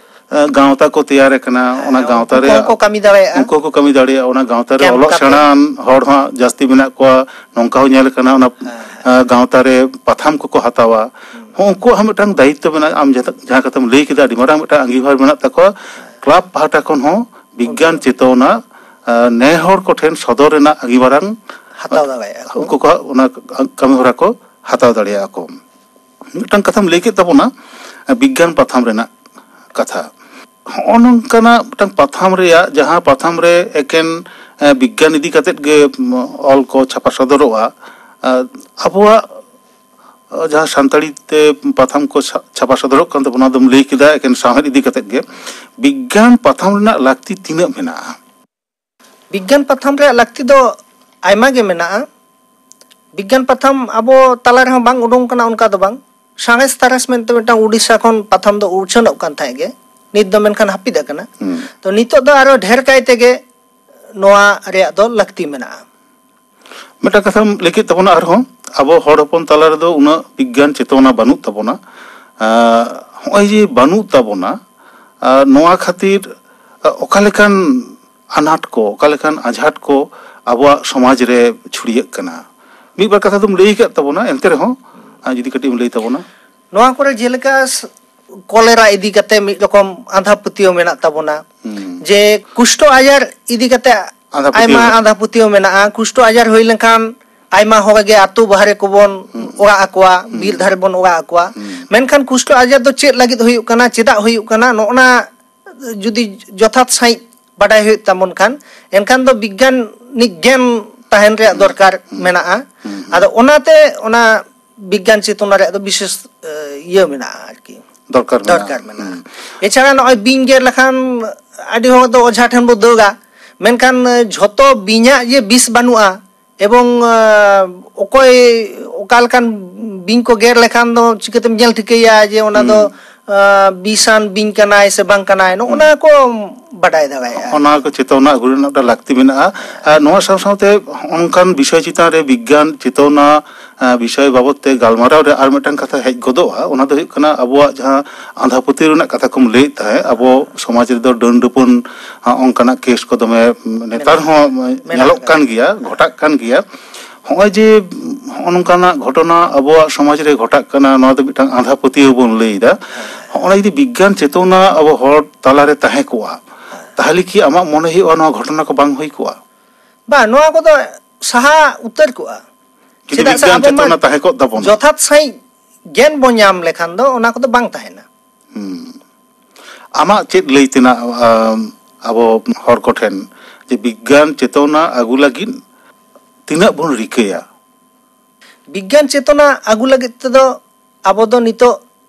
ᱮ, ᱜᱟᱶᱛᱟ ᱠᱚ ᱛᱮᱭᱟᱨ ᱟᱠᱟᱱᱟ᱾ ᱦᱮᱸ, ᱚᱱᱟ ᱜᱟᱶᱛᱟ ᱩᱱᱠᱩ ᱨᱮᱭᱟᱜ ᱠᱚᱦᱚᱸ ᱠᱚ ᱠᱟᱹᱢᱤ ᱫᱟᱲᱮᱭᱟᱜᱼᱟ᱾ ᱩᱱᱠᱩ ᱦᱚᱸᱠᱚ ᱠᱟᱹᱢᱤ ᱫᱟᱲᱮᱭᱟᱜᱼᱟ᱾ ᱚᱱᱟ ᱜᱟᱶᱛᱟ ᱨᱮ ᱠᱮᱢᱯ ᱚᱞᱚᱜ ᱠᱟᱛᱮ᱾ ᱥᱮᱬᱟᱱ ᱦᱚᱲ ᱦᱚᱸ ᱡᱟᱹᱥᱛᱤ ᱢᱮᱱᱟᱜ ᱠᱚᱣᱟ, ᱱᱚᱝᱠᱟ ᱦᱚᱸ ᱧᱮᱞ ᱟᱠᱟᱱᱟ᱾ ᱚᱱᱟ, ᱦᱮᱸ᱾ ᱮ, ᱜᱟᱶᱛᱟ ᱨᱮ ᱯᱟᱛᱷᱟᱢ ᱠᱚᱠᱚ ᱦᱟᱛᱟᱣᱟ᱾ ᱦᱩᱸ᱾ ᱦᱚᱸ, ᱩᱱᱠᱩᱣᱟᱜ ᱦᱚᱸ ᱢᱤᱫᱴᱟᱝ ᱫᱟᱭᱤᱛᱛᱚ ᱢᱮᱱᱟᱜᱼᱟ᱾ ᱟᱢ ᱡᱟᱦᱟᱸ, ᱡᱟᱦᱟᱸ ᱠᱟᱛᱷᱟᱢ ᱞᱟᱹᱭ ᱠᱮᱫᱟ, ᱟᱹᱰᱤ ᱢᱟᱨᱟᱝ ᱢᱤᱫᱴᱟᱝ ᱟᱸᱜᱤᱵᱷᱟᱨ ᱢᱮᱱᱟᱜ ᱛᱟᱠᱚᱣᱟ᱾ ᱦᱮᱸ᱾ ᱠᱞᱟᱵᱽ ᱯᱟᱦᱴᱟ ᱠᱷᱚᱱ ᱦᱚᱸ ᱵᱤᱜᱽᱜᱟᱱ ᱩᱱᱠᱩ ᱪᱮᱛᱚᱱᱟ, ᱮ, ᱱᱮ ᱦᱚᱲ ᱠᱚᱴᱷᱮᱱ ᱥᱚᱫᱚᱨ ᱨᱮᱱᱟᱜ ᱟᱹᱰᱤ ᱢᱟᱨᱟᱝ ᱦᱟᱛᱟᱣ ᱫᱟᱲᱮᱭᱟᱜᱼᱟ ᱠᱚ᱾ ᱩᱱᱠᱩ ᱠᱚᱣᱟᱜ ᱚᱱᱟ ᱠᱟᱹᱢᱤ ᱦᱚᱨᱟ ᱠᱚ ᱦᱟᱛᱟᱣ ᱫᱟᱲᱮᱭᱟᱜᱼᱟ ᱠᱚ᱾ ᱢᱤᱫᱴᱟᱝ ᱠᱟᱛᱷᱟᱢ ᱞᱟᱹᱭ ᱠᱮᱫ ᱛᱟᱵᱚᱱᱟ, ᱵᱤᱜᱽᱜᱟᱱ ᱯᱟᱛᱷᱟᱢ ᱨᱮᱱᱟᱜ ᱠᱟᱛᱷᱟ᱾ ᱦᱚᱸᱜᱼᱚ ᱱᱚᱝᱠᱟᱱᱟᱜ ᱢᱤᱫᱴᱟᱝ ᱯᱟᱛᱷᱟᱢ ᱨᱮᱭᱟᱜ, ᱡᱟᱦᱟᱸ ᱯᱟᱛᱷᱟᱢ ᱨᱮ ᱮᱠᱮᱱ, ᱮ, ᱵᱤᱜᱽᱜᱟᱱ ᱤᱫᱤ ᱠᱟᱛᱮᱫ ᱜᱮ, ᱩᱢ, ᱚᱞ ᱠᱚ ᱪᱷᱟᱯᱟ ᱥᱚᱫᱚᱨᱚᱜᱼᱟ, ᱮ, ᱟᱵᱚᱣᱟᱜ, ᱮ, ᱡᱟᱦᱟᱸ ᱥᱟᱱᱛᱟᱲᱤ ᱛᱮ ᱯᱟᱛᱷᱟᱢ ᱠᱚ ᱪᱷᱟ-, ᱪᱷᱟᱯᱟ ᱥᱚᱫᱚᱨᱚᱜ ᱠᱟᱱ ᱛᱟᱵᱚᱱᱟ, ᱚᱱᱟ ᱫᱚᱢ ᱞᱟᱹᱭ ᱠᱮᱫᱟ, ᱮᱠᱮᱱ ᱥᱟᱶᱦᱮᱫ ᱤᱫᱤ ᱠᱟᱛᱮᱫ ᱜᱮ᱾ ᱵᱤᱜᱽᱜᱟᱱ ᱯᱟᱛᱷᱟᱢ ᱨᱮᱱᱟᱜ ᱞᱟᱹᱠᱛᱤ ᱛᱤᱱᱟᱹᱜ ᱢᱮᱱᱟᱜᱼᱟ? ᱵᱤᱜᱽᱜᱟᱱ ᱯᱟᱛᱷᱟᱢ ᱨᱮᱭᱟᱜ ᱞᱟᱹᱠᱛᱤ ᱫᱚ ᱟᱭᱢᱟ ᱜᱮ ᱢᱮᱱᱟᱜᱼᱟ᱾ ᱵᱤᱜᱽᱜᱟᱱ ᱯᱟᱛᱷᱟᱢ ᱟᱵᱚ ᱛᱟᱞᱟ ᱨᱮᱦᱚᱸ ᱵᱟᱝ ᱩᱰᱩᱝ ᱠᱟᱱᱟ ᱚᱱᱠᱟ ᱫᱚ ᱵᱟᱝ᱾ ᱥᱟᱬᱮᱥ ᱛᱟᱨᱟᱥ ᱢᱮᱱᱛᱮ ᱢᱤᱫᱴᱟᱝ ᱩᱰᱤᱥᱟ ᱠᱷᱚᱱ ᱯᱟᱛᱷᱟᱢ ᱫᱚ ᱩᱪᱷᱟᱹᱱᱚᱜ ᱠᱟᱱ ᱛᱟᱦᱮᱸᱫ ᱜᱮ, ᱱᱤᱛ ᱫᱚ ᱢᱮᱱᱠᱷᱟᱱ ᱦᱟᱹᱯᱤᱫ ᱟᱠᱟᱱᱟ᱾ ᱦᱩᱸ᱾ ᱛᱚ ᱱᱤᱛᱚᱜ ᱫᱚ ᱟᱨᱚ ᱰᱷᱮᱨ ᱠᱟᱭ ᱛᱮᱜᱮ ᱱᱚᱣᱟ ᱨᱮᱭᱟᱜ ᱫᱚ ᱞᱟᱹᱠᱛᱤ ᱢᱮᱱᱟᱜᱼᱟ᱾ ᱢᱤᱫᱴᱟᱝ ᱠᱟᱛᱷᱟᱢ ᱞᱟᱹᱭ ᱠᱮᱫ ᱛᱟᱵᱚᱱᱟ, ᱟᱨᱦᱚᱸ ᱟᱵᱚ ᱦᱚᱲ ᱦᱚᱯᱚᱱ ᱛᱟᱞᱟ ᱨᱮᱫᱚ ᱩᱱᱟᱹᱜ ᱵᱤᱜᱽᱜᱟᱱ ᱪᱮᱛᱚᱱᱟ ᱵᱟᱹᱱᱩᱜ ᱛᱟᱵᱚᱱᱟ᱾ ᱟᱸ, ᱦᱚᱸᱜᱼᱚᱭ ᱡᱮ ᱵᱟᱹᱱᱩᱜ ᱛᱟᱵᱚᱱᱟ, ᱟᱸ, ᱱᱚᱣᱟ ᱠᱷᱟᱹᱛᱤᱨ, ᱟᱸ, ᱚᱠᱟ ᱞᱮᱠᱟᱱ ᱟᱱᱟᱴ ᱠᱚ, ᱚᱠᱟ ᱞᱮᱠᱟᱱ ᱟᱡᱷᱟᱴ ᱠᱚ ᱟᱵᱚᱣᱟᱜ ᱥᱚᱢᱟᱡᱽ ᱨᱮ ᱪᱷᱩᱲᱭᱟᱹᱜ ᱠᱟᱱᱟ? ᱢᱤᱫ ᱵᱟᱨ ᱠᱟᱛᱷᱟ ᱫᱚᱢ ᱞᱟᱹᱭ ᱟᱠᱟᱫ ᱛᱟᱵᱚᱱᱟ, ᱮᱱᱛᱮ ᱨᱮᱦᱚᱸ, ᱟᱸ, ᱡᱩᱫᱤ ᱠᱟᱹᱴᱤᱡ ᱮᱢ ᱞᱟᱹᱭ ᱛᱟᱵᱚᱱᱟ᱾ ᱱᱚᱣᱟ ᱠᱚᱨᱮ ᱡᱮᱞᱮᱠᱟ ᱠᱚᱞᱮᱨᱟ ᱤᱫᱤ ᱠᱟᱛᱮ ᱢᱤᱫ ᱨᱚᱠᱚᱢ ᱟᱸᱫᱷᱟ ᱯᱟᱹᱛᱭᱟᱹᱣ ᱢᱮᱱᱟᱜ ᱛᱟᱵᱚᱱᱟ᱾ ᱦᱩᱸ᱾ ᱡᱮ ᱠᱩᱥᱴᱚ ᱟᱡᱟᱨ ᱤᱫᱤ ᱠᱟᱛᱮ ᱟᱸᱫᱷᱟ ᱯᱟᱹᱛᱭᱟᱹᱣ ᱟᱭᱢᱟ ᱢᱮᱱᱟᱜ᱾ ᱟᱸᱫᱷᱟ ᱯᱟᱹᱛᱭᱟᱹᱣ ᱢᱮᱱᱟᱜᱼᱟ᱾ ᱠᱩᱥᱴᱚ ᱟᱡᱟᱨ ᱦᱩᱭ ᱞᱮᱱᱠᱷᱟᱱ ᱟᱭᱢᱟ ᱦᱚᱲ ᱜᱮ ᱟᱹᱛᱩ ᱵᱟᱦᱨᱮ ᱠᱚᱵᱚᱱ ᱦᱩᱸ᱾ ᱚᱲᱟᱜ ᱟᱠᱚᱣᱟ, ᱦᱩᱸ᱾ ᱵᱤᱨ ᱫᱷᱟᱨᱮ ᱵᱚᱱ ᱚᱲᱟᱜ ᱟᱠᱚᱣᱟ᱾ ᱦᱩᱸ᱾ ᱢᱮᱱᱠᱷᱟᱱ ᱠᱩᱥᱴᱚ ᱟᱡᱟᱨ ᱫᱚ ᱪᱮᱫ ᱞᱟᱹᱜᱤᱫ ᱦᱩᱭᱩᱜ ᱠᱟᱱᱟ, ᱪᱮᱫᱟᱜ ᱦᱩᱭᱩᱜ ᱠᱟᱱᱟ, ᱱᱚᱜᱼᱱᱟ ᱡᱩᱫᱤ ᱡᱚᱛᱷᱟᱛ ᱥᱟᱺᱦᱤᱡ ᱵᱟᱰᱟᱭ ᱦᱩᱭᱩᱜ ᱛᱟᱵᱚᱱ ᱠᱷᱟᱱ, ᱮᱱᱠᱷᱟᱱ ᱫᱚ ᱵᱤᱜᱽᱜᱟᱱᱤᱠ ᱜᱮᱭᱟᱱ ᱛᱟᱦᱮᱱ ᱨᱮᱭᱟᱜ ᱦᱩᱸ᱾ ᱫᱚᱨᱠᱟᱨ ᱦᱩᱸ᱾ ᱢᱮᱱᱟᱜᱼᱟ᱾ ᱦᱩᱸ᱾ ᱟᱫᱚ ᱚᱱᱟᱛᱮ ᱚᱱᱟ ᱵᱤᱜᱽᱜᱟᱱ ᱪᱮᱛᱚᱱᱟ ᱨᱮᱭᱟᱜ ᱫᱚ ᱵᱤᱥᱮᱥ, ᱮ, ᱤᱭᱟᱹ ᱢᱮᱱᱟᱜᱼᱟ ᱟᱨᱠᱤ᱾ ᱫᱚᱨᱠᱟᱨ ᱢᱮᱱᱟᱜᱼᱟ᱾ ᱫᱚᱨᱠᱟᱨ ᱢᱮᱱᱟᱜᱼᱟ᱾ ᱦᱩᱸ᱾ ᱮᱪᱷᱟᱲᱟ ᱱᱚᱜᱼᱚᱭ ᱵᱤᱧ ᱜᱮᱨ ᱞᱮᱠᱷᱟᱱ ᱟᱹᱰᱤ ᱦᱚᱲ ᱫᱚ ᱚᱡᱷᱟ ᱴᱷᱮᱱ ᱵᱚ ᱫᱟᱹᱲᱟ, ᱢᱮᱱᱠᱷᱟᱱ, ᱮ, ᱡᱷᱚᱛᱚ ᱵᱤᱧᱟᱜ ᱡᱮ ᱵᱤᱥ ᱵᱟᱹᱱᱩᱜᱼᱟ, ᱮᱵᱚᱝ, ᱮ, ᱚᱠᱚᱭ ᱚᱠᱟ ᱞᱮᱠᱟᱱ ᱵᱤᱧ ᱠᱚ ᱜᱮᱨ ᱞᱮᱠᱷᱟᱱ ᱫᱚ ᱪᱤᱠᱟᱹᱛᱮᱢ ᱧᱮᱞ ᱴᱷᱤᱠᱟᱹᱭᱟ ᱡᱮ ᱚᱱᱟ ᱫᱚ, ᱦᱩᱸ᱾ ᱮ, ᱵᱤᱥᱟᱱ ᱵᱤᱧ ᱠᱟᱱᱟᱭ ᱥᱮ ᱵᱟᱝ ᱠᱟᱱᱟᱭ, ᱱᱚᱜᱼᱚ ᱦᱩᱸ᱾ ᱱᱟ ᱠᱚ ᱵᱟᱰᱟᱭ ᱫᱟᱲᱮᱭᱟᱜᱼᱟ᱾ ᱚᱱᱟ ᱠᱚ ᱪᱮᱛᱟᱣᱱᱟ ᱟᱹᱜᱩ ᱨᱮᱱᱟᱜ ᱢᱤᱫᱴᱟᱝ ᱞᱟᱹᱠᱛᱤ ᱢᱮᱱᱟᱜᱼᱟ᱾ ᱟᱨ ᱱᱚᱣᱟ ᱥᱟᱶ ᱥᱟᱶᱛᱮ ᱚᱱᱠᱟᱱ ᱵᱤᱥᱚᱭ ᱪᱮᱛᱟᱱ ᱨᱮ ᱵᱤᱜᱽᱜᱟᱱ ᱪᱮᱛᱟᱣᱱᱟ, ᱮ, ᱵᱤᱥᱚᱭ ᱵᱟᱵᱚᱛ ᱛᱮ ᱜᱟᱞᱢᱟᱨᱟᱣ ᱨᱮ ᱟᱨ ᱢᱤᱫᱴᱟᱝ ᱠᱟᱛᱷᱟ ᱦᱮᱡ ᱜᱚᱫᱚᱜᱼᱟ, ᱚᱱᱟ ᱫᱚ ᱦᱩᱭᱩᱜ ᱠᱟᱱᱟ ᱟᱵᱚᱣᱟᱜ ᱡᱟᱦᱟᱸ ᱟᱸᱫᱷᱟ ᱯᱟᱹᱛᱭᱟᱹᱣ ᱨᱮᱱᱟᱜ ᱠᱟᱛᱷᱟ ᱠᱚᱢ ᱞᱟᱹᱭᱮᱫ ᱛᱟᱦᱮᱸᱫ, ᱟᱵᱚ ᱥᱚᱢᱟᱡᱽ ᱨᱮᱫᱚ ᱰᱟᱹᱱ ᱰᱟᱹᱯᱟᱹᱱ, ᱦᱚᱸ, ᱚᱱᱠᱟᱱᱟᱜ ᱠᱮᱥ ᱠᱚ ᱫᱚᱢᱮ ᱱᱮᱛᱟᱨ ᱢᱮᱱᱟᱜ-, ᱦᱚᱸ ᱧᱮᱞᱚᱜ ᱢᱮᱱᱟᱜ ᱠᱟᱱ ᱟᱠᱟᱫᱟ᱾ ᱜᱮᱭᱟ, ᱜᱷᱚᱴᱟᱜ ᱠᱟᱱ ᱜᱮᱭᱟ᱾ ᱦᱚᱸᱜᱼᱚᱭ ᱡᱮ ᱦᱚᱸᱜᱼᱚ ᱱᱚᱝᱠᱟᱱᱟᱜ ᱜᱷᱚᱴᱚᱱᱟ ᱟᱵᱚᱣᱟᱜ ᱥᱚᱢᱟᱡᱽ ᱨᱮ ᱜᱷᱚᱴᱟᱜ ᱠᱟᱱᱟ, ᱱᱚᱣᱟ ᱫᱚ ᱢᱤᱫᱴᱟᱝ ᱟᱸᱫᱷᱟ ᱯᱟᱹᱛᱭᱟᱹᱣ ᱵᱚᱱ ᱞᱟᱹᱭ ᱮᱫᱟ᱾ ᱦᱚᱸᱜᱼᱚ ᱱᱟ ᱡᱩᱫᱤ ᱵᱤᱜᱽᱜᱟᱱ ᱪᱮᱛᱚᱱᱟ ᱟᱵᱚ ᱦᱚᱲ ᱛᱟᱞᱟᱨᱮ ᱛᱟᱦᱮᱸ ᱠᱚᱜᱼᱟ, ᱛᱟᱦᱚᱞᱮ ᱠᱤ ᱟᱢᱟᱜ ᱢᱚᱱᱮ ᱦᱩᱭᱩᱜᱼᱟ ᱱᱚᱣᱟ ᱜᱷᱚᱴᱚᱱᱟ ᱠᱚ ᱵᱟᱝ ᱦᱩᱭ ᱠᱚᱜᱼᱟ? ᱵᱟᱝ, ᱱᱚᱣᱟ ᱠᱚᱫᱚ ᱥᱟᱦᱟ ᱩᱛᱟᱹᱨ ᱠᱚᱜᱼᱟ᱾ ᱡᱩᱫᱤ ᱪᱮᱫᱟᱜ ᱥᱮ ᱵᱤᱜᱽᱜᱟᱱ ᱟᱵᱚ ᱢᱟ ᱪᱮᱛᱚᱱᱟ ᱛᱟᱦᱮᱸ ᱠᱚᱜ ᱛᱟᱵᱚᱱᱟ᱾ ᱡᱚᱛᱷᱟᱛ ᱥᱟᱺᱦᱤᱡ ᱜᱮᱭᱟᱱ ᱵᱚᱱ ᱧᱟᱢ ᱞᱮᱠᱷᱟᱱ ᱫᱚ ᱚᱱᱟ ᱠᱚᱫᱚ ᱵᱟᱝ ᱛᱟᱦᱮᱱᱟ᱾ ᱦᱩᱸ᱾ ᱟᱢᱟᱜ ᱪᱮᱫ ᱞᱟᱹᱭ ᱛᱮᱱᱟᱜ, ᱟᱢ, ᱟᱵᱚ ᱦᱚᱲ ᱠᱚᱴᱷᱮᱱ ᱡᱮ ᱵᱤᱜᱽᱜᱟᱱ ᱪᱮᱛᱚᱱᱟ ᱟᱹᱜᱩ ᱞᱟᱹᱜᱤᱫ ᱛᱤᱱᱟᱹᱜ ᱵᱚᱱ ᱨᱤᱠᱟᱹᱭᱟ? ᱵᱤᱜᱽᱜᱟᱱ ᱪᱮᱛᱚᱱᱟ ᱟᱹᱜᱩ ᱞᱟᱹᱜᱤᱫ ᱛᱮᱫᱚ ᱟᱵᱚ ᱫᱚ ᱱᱤᱛᱚᱜ,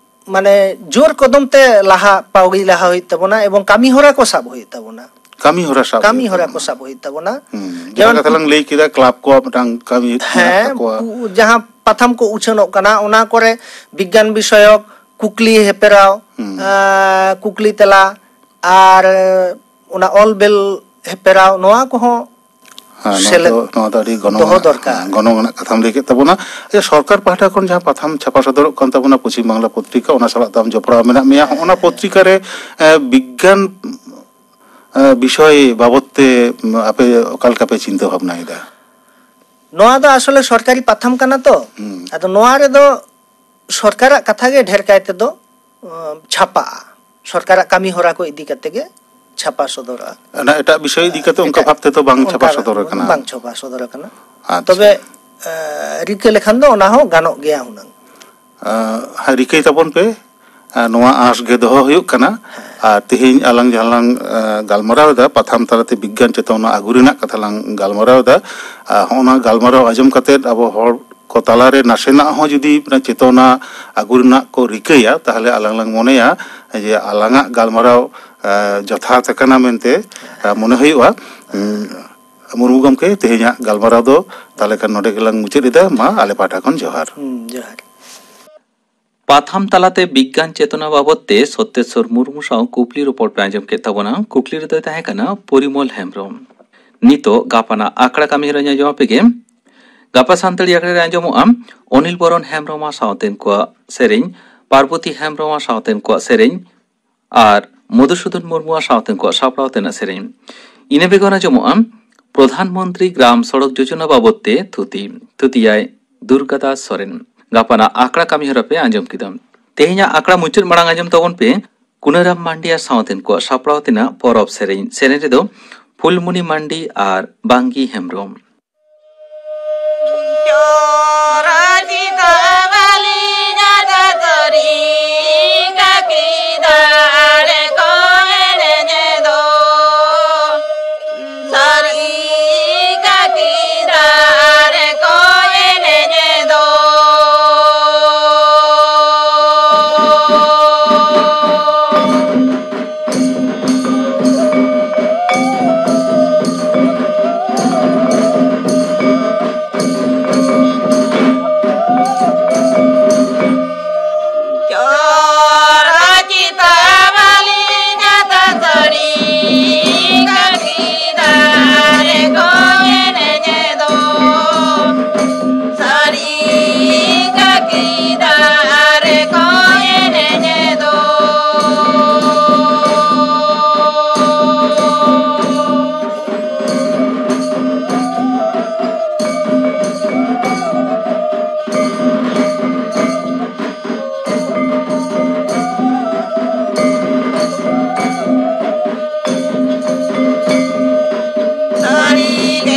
ᱢᱟᱱᱮ, ᱡᱳᱨ ᱠᱚᱫᱚᱢ ᱛᱮ ᱞᱟᱦᱟ, ᱯᱟᱹᱣᱲᱤ ᱞᱟᱦᱟ ᱦᱩᱭᱩᱜ ᱛᱟᱵᱚᱱᱟ ᱮᱵᱚᱝ ᱠᱟᱹᱢᱤ ᱦᱚᱨᱟ ᱠᱚ ᱥᱟᱵ ᱦᱩᱭᱩᱜ ᱛᱟᱵᱚᱱᱟ᱾ ᱠᱟᱹᱢᱤ ᱦᱚᱨᱟ ᱥᱟᱵ ᱠᱟᱹᱢᱤ ᱦᱩᱭᱩᱜ ᱦᱚᱨᱟ ᱛᱟᱵᱚᱱᱟ᱾ ᱠᱚ ᱥᱟᱵ ᱦᱩᱭᱩᱜ ᱛᱟᱵᱚᱱᱟ᱾ ᱦᱩᱸ, ᱡᱮᱢᱚᱱ ᱡᱟᱦᱟᱸ ᱠᱟᱛᱷᱟ ᱞᱟᱝ ᱞᱟᱹᱭ ᱠᱮᱫᱟ, ᱠᱞᱟᱵᱽ ᱠᱚᱣᱟᱜ ᱢᱤᱫᱴᱟᱝ ᱠᱟᱹᱢᱤ ᱢᱮᱱᱟᱜ ᱦᱮᱸ, ᱛᱟᱠᱚᱣᱟ᱾ ᱩ-, ᱡᱟᱦᱟᱸ ᱯᱟᱛᱷᱟᱢ ᱠᱚ ᱩᱪᱷᱟᱹᱱᱚᱜ ᱠᱟᱱᱟ, ᱚᱱᱟ ᱠᱚᱨᱮ ᱵᱤᱜᱽᱜᱟᱱ ᱵᱤᱥᱚᱭᱚᱠ ᱠᱩᱠᱞᱤ ᱦᱮᱯᱮᱨᱟᱣ, ᱦᱩᱸ᱾ ᱟᱸ, ᱠᱩᱠᱞᱤ ᱛᱮᱞᱟ, ᱟᱨ ᱚᱱᱟ ᱚᱞ ᱵᱮᱞ ᱦᱮᱯᱮᱨᱟᱣ, ᱱᱚᱣᱟ ᱠᱚᱦᱚᱸ ᱦᱮᱸ, ᱱᱚᱣᱟ ᱥᱮᱞᱮᱫ ᱫᱚ, ᱱᱚᱣᱟ ᱫᱚ ᱟᱹᱰᱤ ᱜᱚᱱᱚᱝ ᱫᱚᱦᱚ ᱟᱱᱟᱜ, ᱫᱚᱨᱠᱟᱨ᱾ ᱦᱮᱸ, ᱜᱚᱱᱚᱝ ᱟᱱᱟᱜ ᱠᱟᱛᱷᱟᱢ ᱞᱟᱹᱭ ᱠᱮᱫ ᱛᱟᱵᱚᱱᱟ᱾ ᱟᱪᱪᱷᱟ, ᱥᱚᱨᱠᱟᱨ ᱯᱟᱦᱴᱟ ᱠᱷᱚᱱ ᱡᱟᱦᱟᱸ ᱯᱟᱛᱷᱟᱢ ᱪᱷᱟᱯᱟ ᱥᱚᱫᱚᱨᱚᱜ ᱠᱟᱱ ᱛᱟᱵᱚᱱᱟ, ᱯᱚᱪᱷᱤᱢ ᱵᱟᱝᱞᱟ ᱯᱚᱛᱨᱤᱠᱟ, ᱚᱱᱟ ᱥᱟᱞᱟᱜ ᱫᱚ ᱟᱢ ᱡᱚᱯᱲᱟᱣ ᱢᱮᱱᱟᱜ ᱢᱮᱭᱟ᱾ ᱦᱚᱸᱜᱼᱚ ᱱᱟ ᱯᱚᱛᱨᱤᱠᱟ ᱨᱮ, ᱮ, ᱵᱤᱜᱽᱜᱟᱱ, ᱮ, ᱵᱤᱥᱚᱭ ᱵᱟᱵᱚᱛ ᱛᱮ, ᱩᱢ, ᱟᱯᱮ ᱚᱠᱟ ᱞᱮᱠᱟ ᱯᱮ ᱪᱤᱱᱛᱟᱹ ᱵᱷᱟᱵᱽᱱᱟᱭᱮᱫᱟ? ᱱᱚᱣᱟ ᱫᱚ ᱟᱥᱚᱞᱮ ᱥᱚᱨᱠᱟᱨᱤ ᱯᱟᱛᱷᱟᱢ ᱠᱟᱱᱟ ᱛᱚ᱾ ᱦᱩᱸ᱾ ᱟᱫᱚ ᱱᱚᱣᱟ ᱨᱮᱫᱚ ᱥᱚᱨᱠᱟᱨᱟᱜ ᱠᱟᱛᱷᱟ ᱜᱮ ᱰᱷᱮᱨ ᱠᱟᱭ ᱛᱮᱫᱚ, ᱚ, ᱪᱷᱟᱯᱟᱜᱼᱟ᱾ ᱥᱚᱨᱠᱟᱨᱟᱜ ᱠᱟᱹᱢᱤ ᱦᱚᱨᱟ ᱠᱚ ᱤᱫᱤ ᱠᱟᱛᱮ ᱜᱮ ᱪᱷᱟᱯᱟ ᱥᱚᱫᱚᱨᱚᱜᱼᱟ᱾ ᱚᱱᱟ ᱮᱴᱟᱜ ᱵᱤᱥᱚᱭ ᱤᱫᱤ ᱠᱟᱛᱮ ᱚᱱᱠᱟ ᱮᱴᱟᱜ ᱵᱷᱟᱵᱽ ᱛᱮᱫᱚ ᱵᱟᱝ ᱚᱱᱠᱟ ᱪᱷᱟᱯᱟ ᱥᱚᱫᱚᱨ ᱟᱠᱟᱱᱟ? ᱵᱟᱝ ᱪᱷᱟᱯᱟ ᱥᱚᱫᱚᱨ ᱟᱠᱟᱱᱟ᱾ ᱟᱪᱪᱷᱟ᱾ ᱛᱚᱵᱮ, ᱮ, ᱨᱤᱠᱟᱹ ᱞᱮᱠᱷᱟᱱ ᱫᱚ ᱚᱱᱟ ᱦᱚᱸ ᱜᱟᱱᱚᱜ ᱜᱮᱭᱟ ᱦᱩᱱᱟᱹᱝ᱾ ᱟ, ᱦᱮᱸ, ᱨᱤᱠᱟᱹᱭ ᱛᱟᱵᱚᱱ ᱯᱮ᱾ ᱟ, ᱱᱚᱣᱟ ᱟᱸᱥ ᱜᱮ ᱫᱚᱦᱚ ᱦᱩᱭᱩᱜ ᱠᱟᱱᱟ᱾ ᱟᱨ ᱛᱮᱦᱮᱧ ᱟᱞᱟᱝ ᱡᱟᱦᱟᱸ ᱞᱟᱝ, ᱟ, ᱜᱟᱞᱢᱟᱨᱟᱣ ᱮᱫᱟ, ᱯᱟᱛᱷᱟᱢ ᱛᱟᱞᱟᱛᱮ ᱵᱤᱜᱽᱜᱟᱱ ᱪᱮᱛᱚᱱᱟ ᱟᱹᱜᱩ ᱨᱮᱱᱟᱜ ᱠᱟᱛᱷᱟ ᱞᱟᱝ ᱜᱟᱞᱢᱟᱨᱟᱣ ᱮᱫᱟ, ᱟ, ᱦᱚᱸᱜᱼᱚ ᱱᱟ ᱜᱟᱞᱢᱟᱨᱟᱣ ᱟᱸᱡᱚᱢ ᱠᱟᱛᱮᱫ ᱟᱵᱚ ᱦᱚᱲ ᱠᱚ ᱛᱟᱞᱟᱨᱮ ᱱᱟᱥᱮᱱᱟᱜ ᱦᱚᱸ ᱡᱩᱫᱤ ᱚᱱᱟ ᱪᱮᱛᱚᱱᱟ ᱟᱹᱜᱩ ᱨᱮᱱᱟᱜ ᱠᱚ ᱨᱤᱠᱟᱹᱭᱟ, ᱛᱟᱦᱚᱞᱮ ᱟᱞᱟᱝ ᱞᱟᱝ ᱢᱚᱱᱮᱭᱟ ᱡᱮ ᱟᱞᱟᱝᱟᱜ ᱜᱟᱞᱢᱟᱨᱟᱣ, ᱟ, ᱡᱚᱛᱷᱟᱛ ᱟᱠᱟᱱᱟ ᱢᱮᱱᱛᱮ, ᱟ, ᱢᱚᱱᱮ ᱦᱩᱭᱩᱜᱼᱟ᱾ ᱩᱸ, ᱢᱩᱨᱢᱩ ᱜᱚᱢᱠᱮ, ᱛᱮᱦᱮᱧᱟᱜ ᱜᱟᱞᱢᱟᱨᱟᱣ ᱫᱚ ᱛᱟᱦᱚᱞᱮ ᱠᱷᱟᱱ ᱱᱚᱰᱮ ᱜᱮᱞᱟᱝ ᱢᱩᱪᱟᱹᱫ ᱮᱫᱟ᱾ ᱢᱟ, ᱟᱞᱮ ᱯᱟᱦᱴᱟ ᱠᱷᱚᱱ ᱡᱚᱦᱟᱨ᱾ ᱦᱩᱸ, ᱡᱚᱦᱟᱨ᱾ ᱯᱟᱛᱷᱟᱢ ᱛᱟᱞᱟᱛᱮ ᱵᱤᱜᱽᱜᱟᱱ ᱪᱮᱛᱚᱱᱟ ᱵᱟᱵᱚᱛ ᱛᱮ ᱥᱚᱛᱭᱮᱥᱚᱨ ᱢᱩᱨᱢᱩ ᱥᱟᱶ ᱠᱩᱠᱞᱤ ᱨᱚᱯᱚᱲ ᱯᱮ ᱟᱸᱡᱚᱢ ᱠᱮᱫ ᱛᱟᱵᱚᱱᱟ᱾ ᱠᱩᱠᱞᱤ ᱨᱮᱫᱚᱭ ᱛᱟᱦᱮᱸ ᱠᱟᱱᱟ ᱯᱚᱨᱤᱢᱚᱞ ᱦᱮᱢᱵᱽᱨᱚᱢ᱾ ᱱᱤᱛᱚᱜ ᱜᱟᱯᱟᱱᱟᱜ ᱟᱠᱷᱲᱟ ᱠᱟᱹᱢᱤ ᱦᱚᱨᱟᱧ ᱟᱸᱡᱚᱢ ᱟᱯᱮ ᱜᱮ᱾ ᱜᱟᱯᱟ ᱥᱟᱱᱛᱟᱲᱤ ᱟᱠᱷᱲᱟ ᱨᱮ ᱟᱸᱡᱚᱢᱚᱜᱼᱟ ᱚᱱᱤᱞ ᱵᱚᱨᱚᱱ ᱦᱮᱢᱵᱽᱨᱚᱢ ᱟᱨ ᱥᱟᱶᱛᱮᱱ ᱠᱚᱣᱟᱜ ᱥᱮᱨᱮᱧ, ᱯᱟᱨᱵᱚᱛᱤ ᱦᱮᱢᱵᱽᱨᱚᱢ ᱟᱨ ᱥᱟᱶᱛᱮᱱ ᱠᱚᱣᱟᱜ ᱥᱮᱨᱮᱧ, ᱟᱨ ᱢᱚᱫᱷᱩᱥᱩᱫᱚᱱ ᱢᱩᱨᱢᱩᱣᱟᱜ ᱥᱟᱶᱛᱮᱱ ᱠᱚᱣᱟᱜ ᱥᱟᱯᱲᱟᱣ ᱛᱮᱱᱟᱜ ᱥᱮᱨᱮᱧ᱾ ᱤᱱᱟᱹ ᱵᱮᱜᱚᱨ ᱟᱸᱡᱚᱢᱚᱜᱼᱟ ᱯᱨᱚᱫᱷᱟᱱ ᱢᱚᱱᱛᱨᱤ ᱜᱨᱟᱢ ᱥᱚᱲᱚᱠ ᱡᱳᱡᱚᱱᱟ ᱵᱟᱵᱚᱛ ᱛᱮ ᱛᱷᱩᱛᱤ᱾ ᱛᱷᱩᱛᱤᱭᱟᱭ ᱫᱩᱨᱜᱟᱫᱟᱥ ᱥᱚᱨᱮᱱ᱾ ᱜᱟᱯᱟᱱᱟᱜ ᱟᱠᱷᱲᱟ ᱠᱟᱹᱢᱤ ᱦᱚᱨᱟ ᱯᱮ ᱟᱸᱡᱚᱢ ᱠᱮᱫᱟ᱾ ᱛᱮᱦᱮᱧᱟᱜ ᱟᱠᱷᱲᱟ ᱢᱩᱪᱟᱹᱫ ᱢᱟᱲᱟᱝ ᱟᱸᱡᱚᱢ ᱛᱟᱵᱚᱱ ᱯᱮ ᱠᱩᱱᱟᱹᱨᱟᱢ ᱢᱟᱱᱰᱤ ᱟᱨ ᱥᱟᱶᱛᱮᱱ ᱠᱚᱣᱟᱜ ᱥᱟᱯᱲᱟᱣ ᱛᱮᱱᱟᱜ ᱯᱚᱨᱚᱵᱽ ᱥᱮᱨᱮᱧ᱾ ᱥᱮᱨᱮᱧ ᱨᱮᱫᱚ ᱯᱷᱩᱞᱢᱩᱱᱤ ᱢᱟᱱᱰᱤ ᱟᱨ ᱵᱟᱝᱜᱤ ᱦᱮᱢᱵᱽᱨᱚᱢ᱾